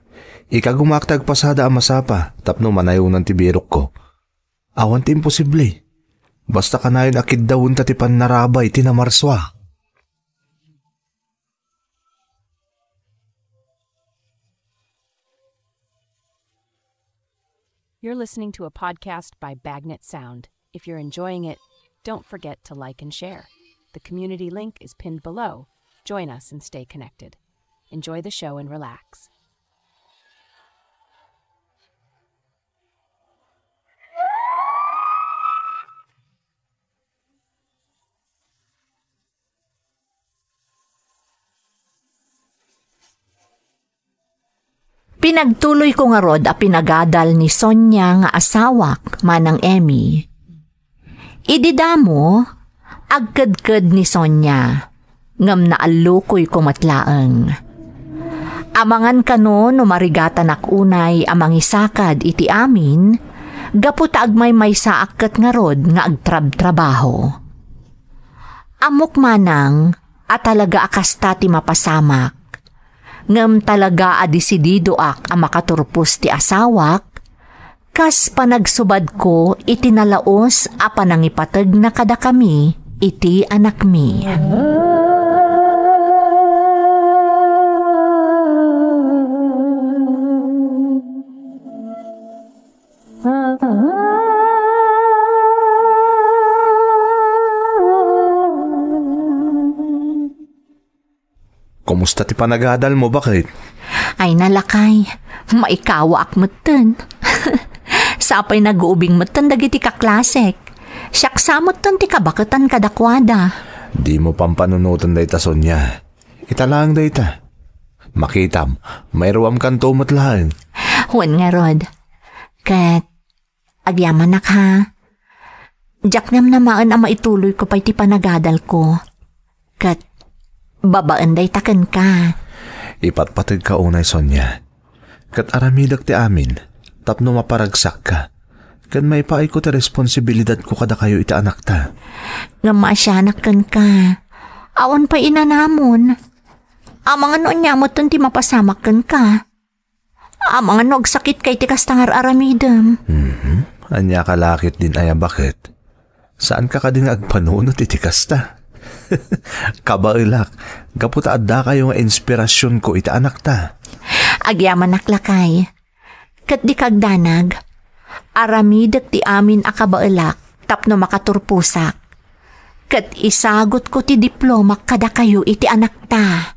Ikagumaak ti agpasada a masapa tapno manayonan ti birokko. Awan ti imposible. Basta kanayon a kiddawenta ti pannarabay ti namarsua. You're listening to a podcast by Bagnet Sound. If you're enjoying it, don't forget to like and share. The community link is pinned below. Join us and stay connected. Enjoy the show and relax. Pinagtuloyko ngarud a pinagadal ni Sonia nga asawak, Manang Emmy. Idi damo, agkedked ni Sonia, ngem naallukoyko met laeng. Amangan kano no marigatanak unay a mangisakad iti amin, gapu ta agmaymaysaak ket ngarud nga agtrabtrabaho. Ammok manang a talaga a kasta ti mapasamak. Ngem talaga a desididoak a makaturpos ti asawak, kas panagsubadko iti nalaus a panangipategna kadakami iti anakmi. Kumusta ti panagadalmo, baket? Ay, nalakay. Maikawaak metten. Sapay naguubing metten dagiti kaklasek. Siak sa metten ti kabaketan kadakuada. Dimo pampanunoten dayta, Sonia. Ita laeng dayta. Makitam, mairuamkanto met laeng. Wen ngarud. Ket agyamanak, ha. Diak ngem namaen a maituloyko pay ti panagadalko. Ket babaen dayta kenka. Ipatpategka unay, Sonia. Ket aramidek ti amin tapno maparagsakka. Ket maipaayko ti responsibilidadko kadakayo iti anakta. Ngem maasianak kenka. Awan pay inanamon. Amangan no ania metten ti mapasamak kenka. Amangan no agsakitka iti kasta nga ar-aramidem. Mhm. Ania ka la ketdin aya, baket? Saanka kadi nga agpanunot iti kasta? Kabaelak, gapu ta addakayo nga inspirasionko iti anakta. Agyamanak, lakay. Ket dika agdanag. Aramidek ti amin a kabaelak tapno makaturposak. Ket isagutko ti diplomak kadakayo iti anakta.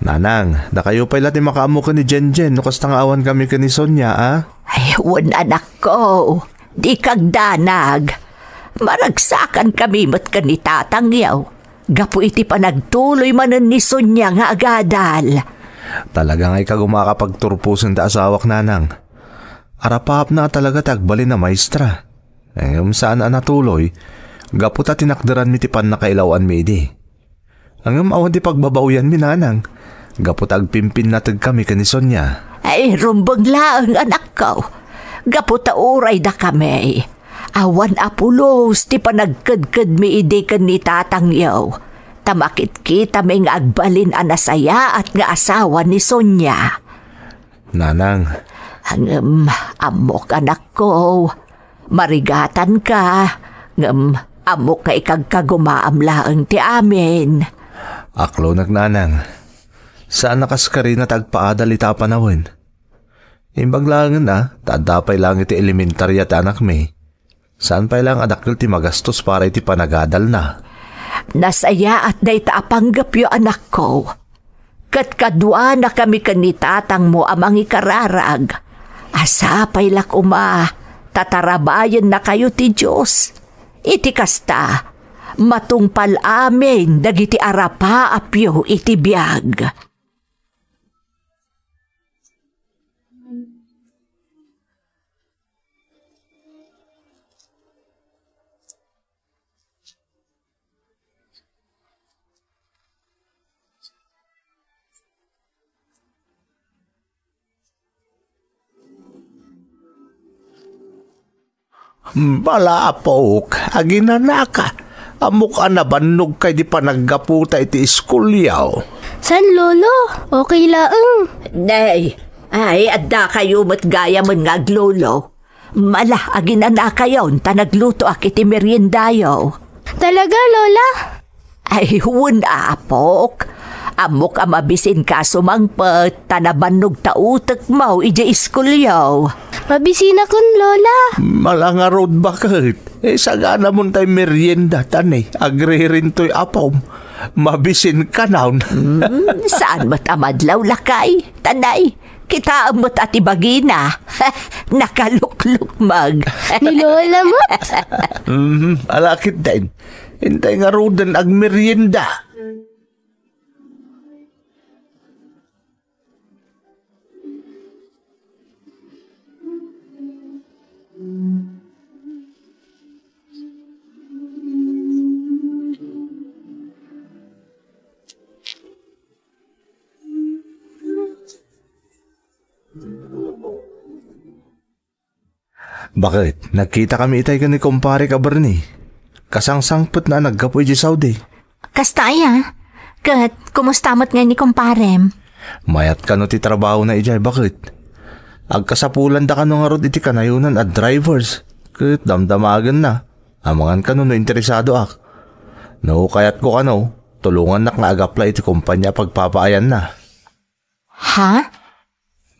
Nanang, dakayo pay la ti makaammo ken ni Jenjen no kasta nga awan kami ken ni Sonia, a? Ay, wen, anakko, dika agdanag. Maragsakan kami met ken ni tatangyo gapu iti panagtuloy manen ni Sonia nga agadal. Talaga nga ikaw gumaka pagturposen ti asawak, nanang. Arapaapna a talaga ti agbalin a maestra. Ngem saan a natuloy, gapu ta tinakderanmi ti pannakailawanmi idi. Ngem awan ti pagbabaoyanmi, nanang, gapu ta agpimpinnategkami ken ni Sonia. Ay, rumbeng laeng, anakko. Gapu ta uray dakami, awan a pulos ti panagkedkedmi idi ken ni tatangyo, ta makitkitami nga agbalin a nasayaat nga asawa ni Sonia. Nanang. Ngem ammok, anakko, marigatanka, ngem ammok nga ikagkagumaam laeng ti amin. Aklonek, nanang. Saan a kas karina ti agpaadal ita a panawen. Imbag laengen a, ta adda pay laeng iti elementaria ti anakmi. Saan pay laeng a dakkel ti magastos para iti panagadalna. Nasayaat dayta a panggepyo, anakko. Ket kaduanakami ken ni tatangmo a mangikararag. A sapay la koma ta tarabayennakayo ti Dios. Iti kasta, matungpal amin dagiti arapaapyo iti biag. Bala, apok, aginanaka. Ammok a nabannogka idi panaggaputa iti iskulyo. Saan, Lolo? Okay laeng. Nay, ay, adda kayo met gayamen nga aglolo. Mala, aginanakayon, ta naglutoak iti meriendayo. Talaga, Lola? Ay, wen, apok. Ammok a mabisinka a sumangpet, ta nabannog ta utekmo idiay iskulyo. Mabisinakon, Lola. Mala ngarud, baket. Eh, saganamon tay merienda, ta ne, agririntoy apom. Mabisinkanon. Hmm, saan met a madlaw, lakay? Ta ne, kitaem met a ti bagina. Nakaluklukmeg. Ni Lola met. Mhm, ala ketdin. Intay ngaruden agmerienda. Baket, nagkitakami itay ken ni kumparek a Bernie. Kasangsangpetna a naggapu idiay Saudi. Kasta aya? Ket kumusta met ngay ni kumparem? Mayat kano ti trabahona idiay, baket. Agkasapulanda kano ngarud iti kanayonan a drivers. Ket damdamagenna. Amangan kano no interesadoak. No kayatko kano, tulongannak nga agapla iti kompania a pagpapaayanna. Ha?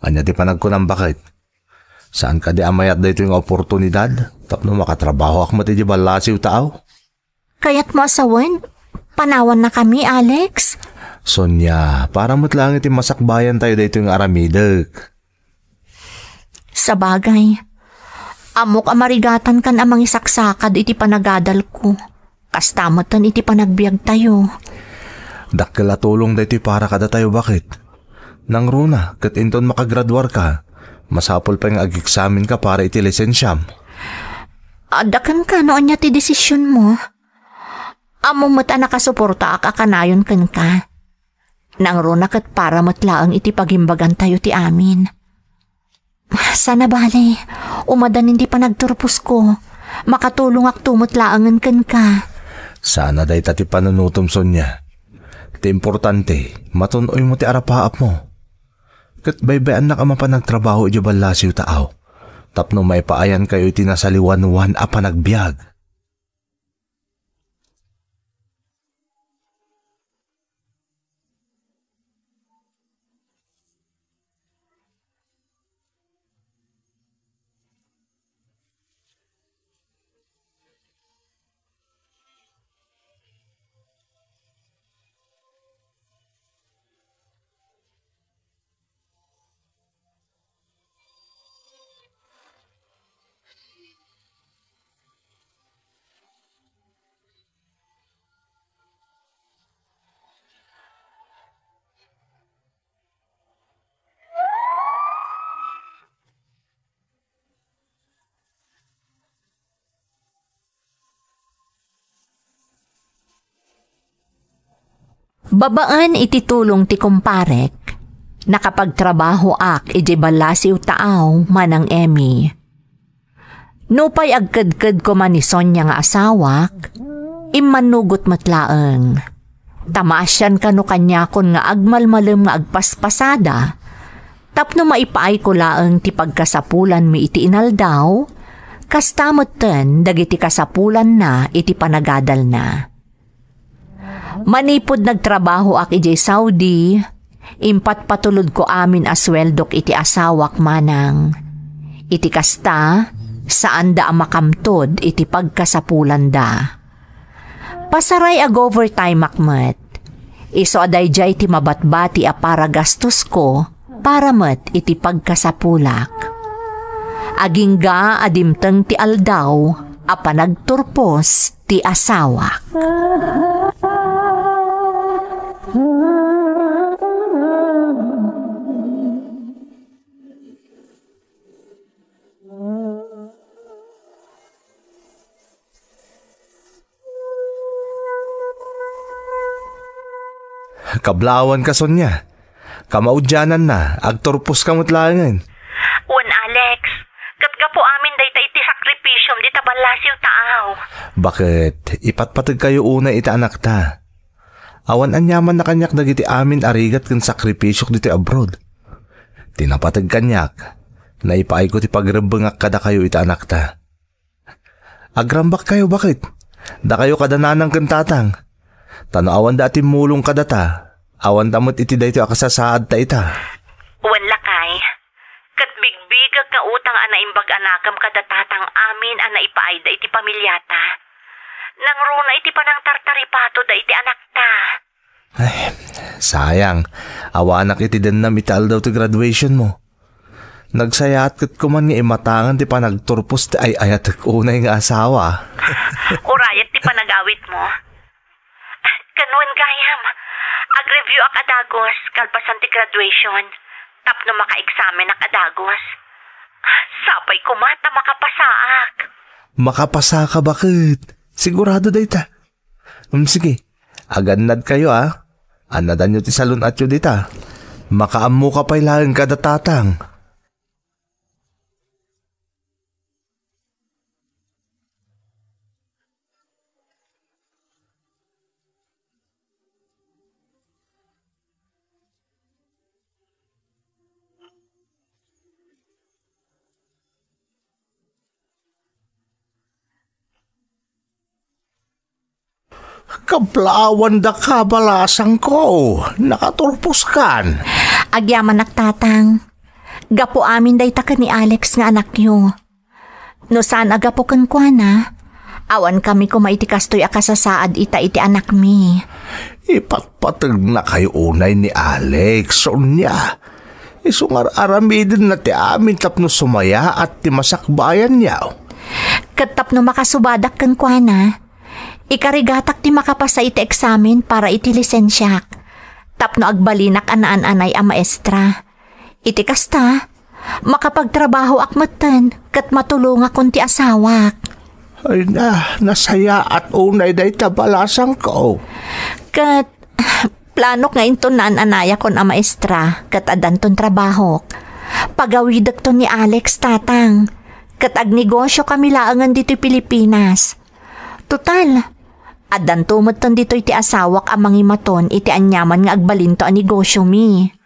Ania ti panagkunam, baket? Saan kadi a mayat daytoy nga oportunidad tapno makatrabahoak met idiay ballasiw taaw? Kayatmo a sawen? Panawannakami, Alex? Sonia, para met laeng iti masakbayantayo daytoy nga aramidek. Sabagay, ammok a marigatankan a mangisaksakad iti panagadalko. Kasta metten iti panagbiagtayo. Dakkel a tulong daytoy para kadatayo, baket. Nangruna, ket inton makagraduarka, masapul pay nga ageksamenka para iti lisensiam. Adda kenka no ania ti desisionmo. Ammom met a nakasuportaak a kanayon kenka. Nangruna ket para met laeng iti pagimbagantayo ti amin. Saan a bale, umadanin ti panagturposko. Makatulongakto met laengen kenka. Saan a dayta ti panunotom, Sonia. Ti importante, matun-oymo ti arapaapmo. Ket baybay-annak a mapan agtrabaho idiay ballasiw taaw, tapno maipaayankayo iti nasaliwanoan a panagbiag. Babaen iti tulong ti kumparek, nakapagtrabahoak idiay ballasiw taaw, Manang Emmy. Nupay agkedked koma ni Sonia nga asawak, immannugot met laeng. Ta maasian kano kaniakon nga agmalmalem nga agpaspasada, tapno maipaayko laeng ti pagkasapulanmi iti inaldaw, kasta metten dagiti kasapulanna iti panagadalna. Manipud nagtrabahoak idiay Saudi, impatpatulodko amin a sueldok iti asawak, Manang. Iti kasta, saanda a makamtod iti pagkasapulanda. Pasaray ag-overtimeak met. Isu a daydiay ti mabatbati a para gastosko para met iti pagkasapulak. Agingga a dimteng ti aldaw a panagturpos ti asawak. Kablaawanka, Sonia. Kamaudiananna, agturposka met laengen. Wen, Alex, ket gapu amin dayta iti sakripisiom dita ballasiw taaw. Baket, ipatpategkayo unay iti anakta. Awan aniamanna kaniak dagiti amin a rigat ken sakripisiok ditoy abroad. Ti napateg kaniak, naipaayko ti pagrebbengak kadakayo iti anakta. Agrambakkayo, baket? Dakayo kada nanang ken tatang. Ta no awanda a timmulong kadata, awanda met iti daytoy a kasasaadta ita. Wen, lakay, ket bigbigak nga utang a naimbag a nakem kada tatang amin a naipaayda iti pamiliata. Nangruna iti panangtartaripatoda iti anakta. Ay, sayang. Awanak iti dennam iti aldaw ti graduation mo. Nagsayaat ket kuman nga imatangan ti panagturpos ti ay-ayatek unay nga asawa. Urayek ti panagawidmo. Ken wen gayam, agreviewak a dagus kalpasan ti graduation tapno makaeksamenak a dagus. Sapay koma ta makapasaak. Makapasaka, baket? Sigurado dayta. Um, sige. Agannadkayo, a. Annadanyo ti salun-atyo dita. Makaammoka pay laeng kada tatang. Kaplaawandaka, balasangko. Nakaturposkan. Agyamanak, Tatang. Gapu amin dayta ken ni Alex nga anakyo. No saan a gapu kenkuana, awankami koma iti kastoy a kasasaad ita iti anakmi. Ipatpategnakayo unay ni Alex, Sonia. Isu nga ar-aramidenna ti amin tapno sumayaat ti masakbayanyo. Ket tapno makasubadak kenkuana, ikarigatak ti makapasa iti eksamen para iti lisensiak, tapno agbalinak a naan-anay a maestra. Iti kasta, makapagtrabahoak metten ket matulongakon ti asawak. Ay na, nasayaat unay dayta, balasangko. Ket, planok nga inton naan-anayakon a maestra ket addanton trabahok, pagawidekton ni Alex, Tatang, ket agnegosiokami laengen ditoy Pilipinas. Total, addanto metten ditoy ti asawak a mangimaton iti aniaman nga agbalinto a negosiomi.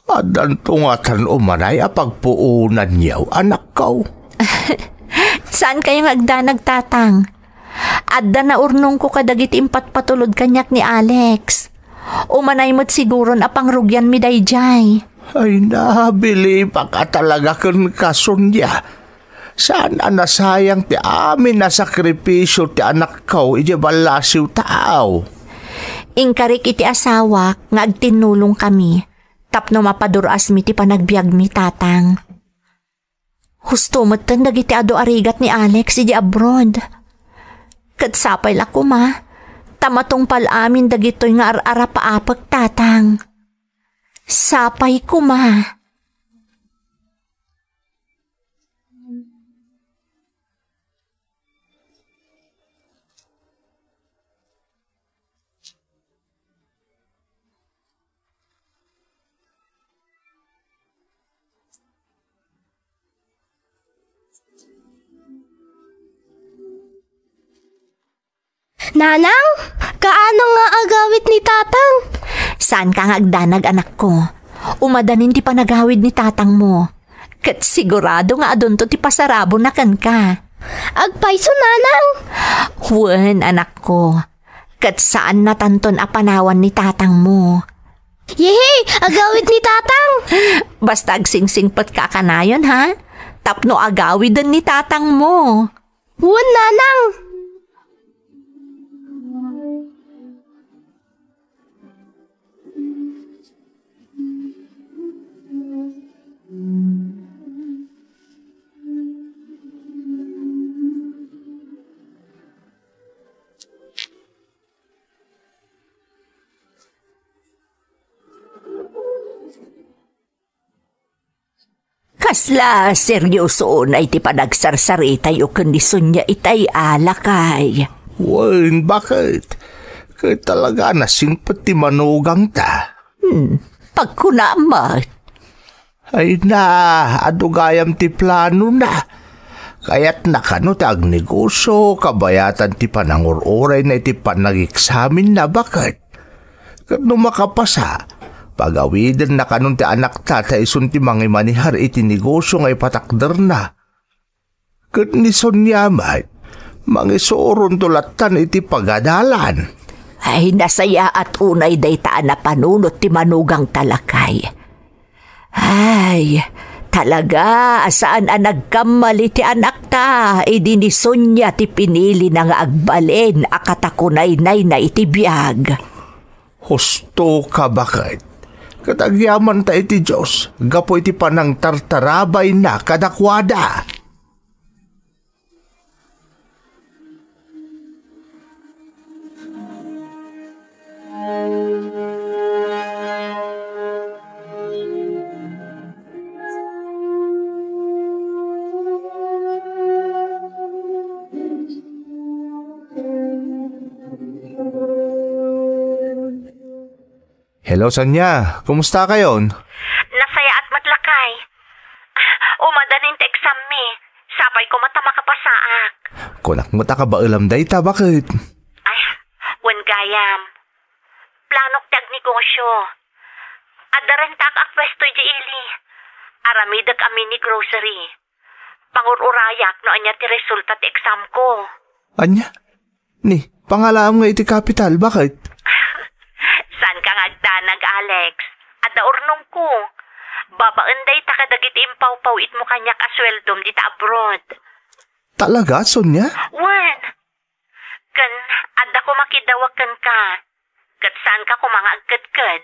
Addanto ngatan umanay a pagpuonanyo, anakko. Saankayo nga agdanag, Tatang? Adda naurnongko kadagiti impatpatulod kaniak ni Alex. Umanay met siguron a pangrugianmi daydiay. Ay, nabilibak a talaga kenka, Sonia. Saan a nasayang ti amin a sakripisio ti anakko idiay ballasiw taaw. Inkarik iti asawak nga agtinnulongkami tapno mapadur-asmi ti panagbiagmi, Tatang. Husto metten dagiti adu a rigat ni Alex idi abroad. Ket sapay la koma, ta matungpal amin dagitoy nga ar-arapaapek, Tatang. Sapay koma. Nanang, kaano nga agawid ni Tatang? Saanka nga agdanag, anakko. Umadanin ti panagawid ni tatangmo. Ket sigurado nga adunto ti pasarabona kenka. Agpayso, Nanang? Wen, anakko. Ket saannatanton a panawan ni tatangmo. Yehey! Agawid ni Tatang! Basta agsingsingpetka a kanayon, ha? Tapno agawiden ni tatangmo. Wen, Nanang! Kasla serioso unay ti panagsarsaritayo ken ni Sonia itay a, lakay? Wen, baket? Ket talaga a nasingpet ti manugangta. Hmm, pagkunam met. Ay na, adu gayam ti planona. Kayatna kano ti agnegosio, kabayatan ti panangur-urayna iti panageksaminna, baket? Ket no makapasa, pagawidenna kanon ti anakta ta isun ti mangimanihar iti negosio nga ipatakderna. Ket ni Sonia met, mangisuronto lattan iti pagadalan. Ay, nasayaat unay dayta a napanunot ti manugangta, lakay. Ay, talaga a saan a nagkamali ti anakta idi ni Sonia ti pinilina nga agbalin a katakunaynayna iti biag. Husto ka, baket? Ket agyamanta iti Dios gapu iti panangtartarabayna kadakuada. Hello, Sonia. Kumusta kayon? Nasayaat met, lakay. Umadanin ti exam mi. Sapay koma ta makapasaak. Kunak met a kabaelam dayta, baket? Ay, wen gayam. Planok ti agnegosio. Adda rentaak a puesto idiay ili. Aramidek a mini grocery. Pangur-urayak no ania ti resulta ti exam ko. Ania? Ni, Pangalaam nga iti kapital, baket? Saanka nga agdanag, Alex. Adda urnongko. Babaen dayta kadagiti impawpaw-itmo kaniak a sueldom dita abroad. Talaga, Sonia? Wen. Ken adda koma kidawag kenka. Ket saanka koma nga agkedked.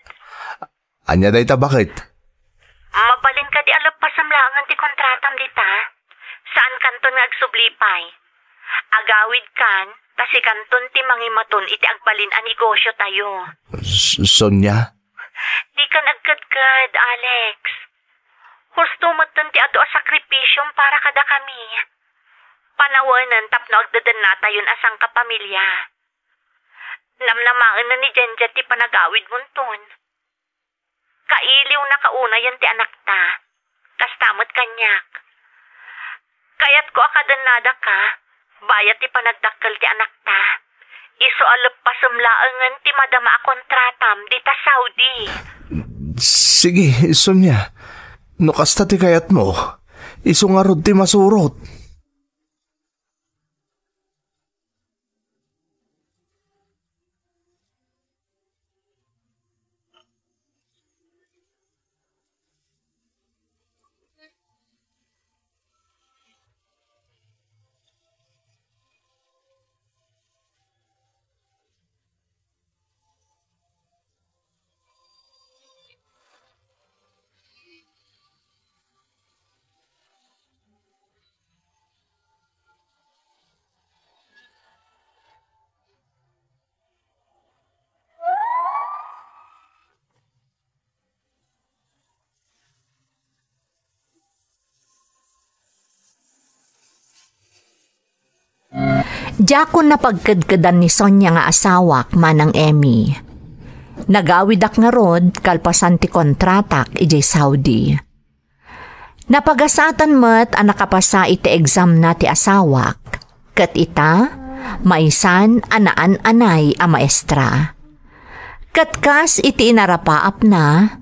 Ania dayta, baket? Mabalin kadi a leppasem laengen ti kontratam dita? Saankanton nga agsubli pay. Agawidkan, ta sikanton ti mangimaton iti agbalin a negosiotayo. S-, Sonia? Dikan agkedked, Alex. Husto metten ti adu a sakripisiom para kadakami. Panawenen tapno agdedennatayon a sangkapamilya. Namnamaenen ni Jenjet ti panagawidmonton. Kailiwna kaunayen ti anakta. Kasta met kaniak. Kayatko a kadennadaka, bayat ti panagdakkel ti anakta. Isu a leppasem laengen ti madama a kontratam dita Saudi. Sige, Sonia. No kasta ti kayatmo, isu ngarud ti masurot. Diakon napagkedkedan ni Sonia nga asawak, Manang Emmy. Nagawidak ngarud kalpasan ti kontratak idiay Saudi. Napagasatan met a nakapasa iti examna ti asawak, ket ita, maysan a naan-anay a maestra. Ket kas iti inarapaapna,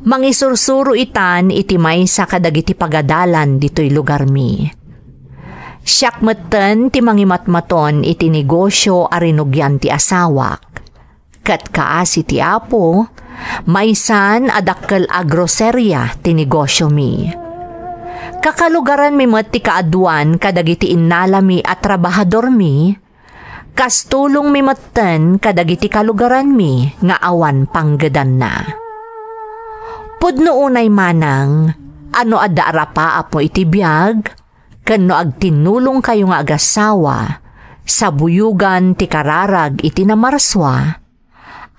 mangisursuro itan iti maysa kadagiti pagadalan ditoy lugarmi. Siak metten ti mangimatmaton iti negosio a rinugian ti asawak. Ket kaasi ti Apo, maysan a dakkel a groseria ti negosiomi. Kakalugaranmi met ti kaaduan kadagiti innalami a trabahadormi, kas tulongmi metten kadagiti kalugaranmi nga awan panggedanna. Pudno unay manang a no adda arapaapmo iti biag, ken no agtinnulongkayo nga agassawa, sabuyogan ti kararag iti namarsua,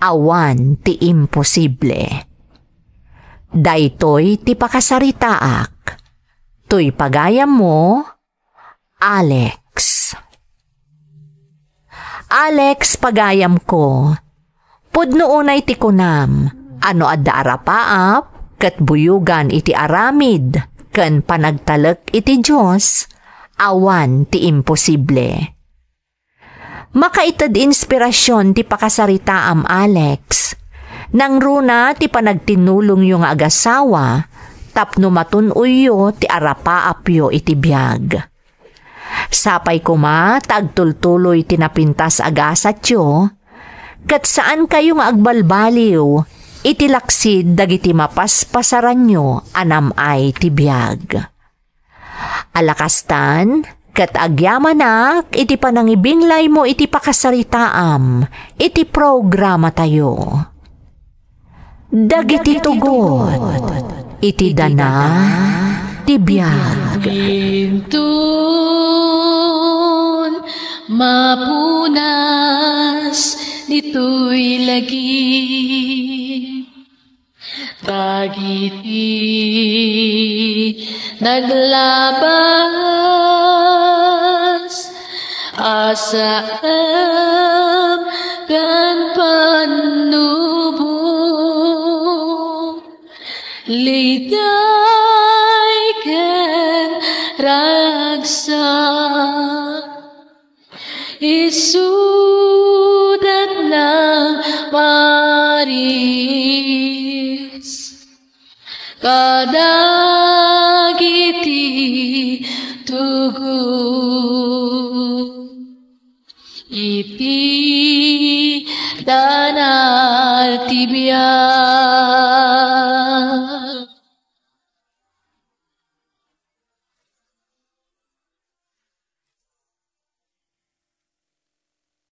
awan ti imposible. Daytoy ti pakasaritaak. Toy pagayammo, Alex. Alex, pagayamko, pudno unay ti kunam a no adda arapaap ket buyogan iti aramid ken panagtalek iti Dios, awan ti imposible. Makaited inspirasyon ti pakasaritaam, Alex. Nangruna ti panagtinnulongyo nga agassawa tapno matun-oyyo ti arapaapyo iti biag. Sapay koma ta agtultuloy ti napintas a gasatyo, ket saankayo nga agbalbaliw iti laksid dagiti mapaspasaranyo a nam-ay ti biag. Ala kastan, ket agyamanak iti panangibinglaymo iti pakasaritaam iti programatayo. Dagiti tugot iti dana ti biag. Inton mapunas ditoy lagi. Dagiti naglabas a saem ken pannubo, liday ken ragsak. Isudat nang Paris kadagiti tugot. Iti danal ti biag.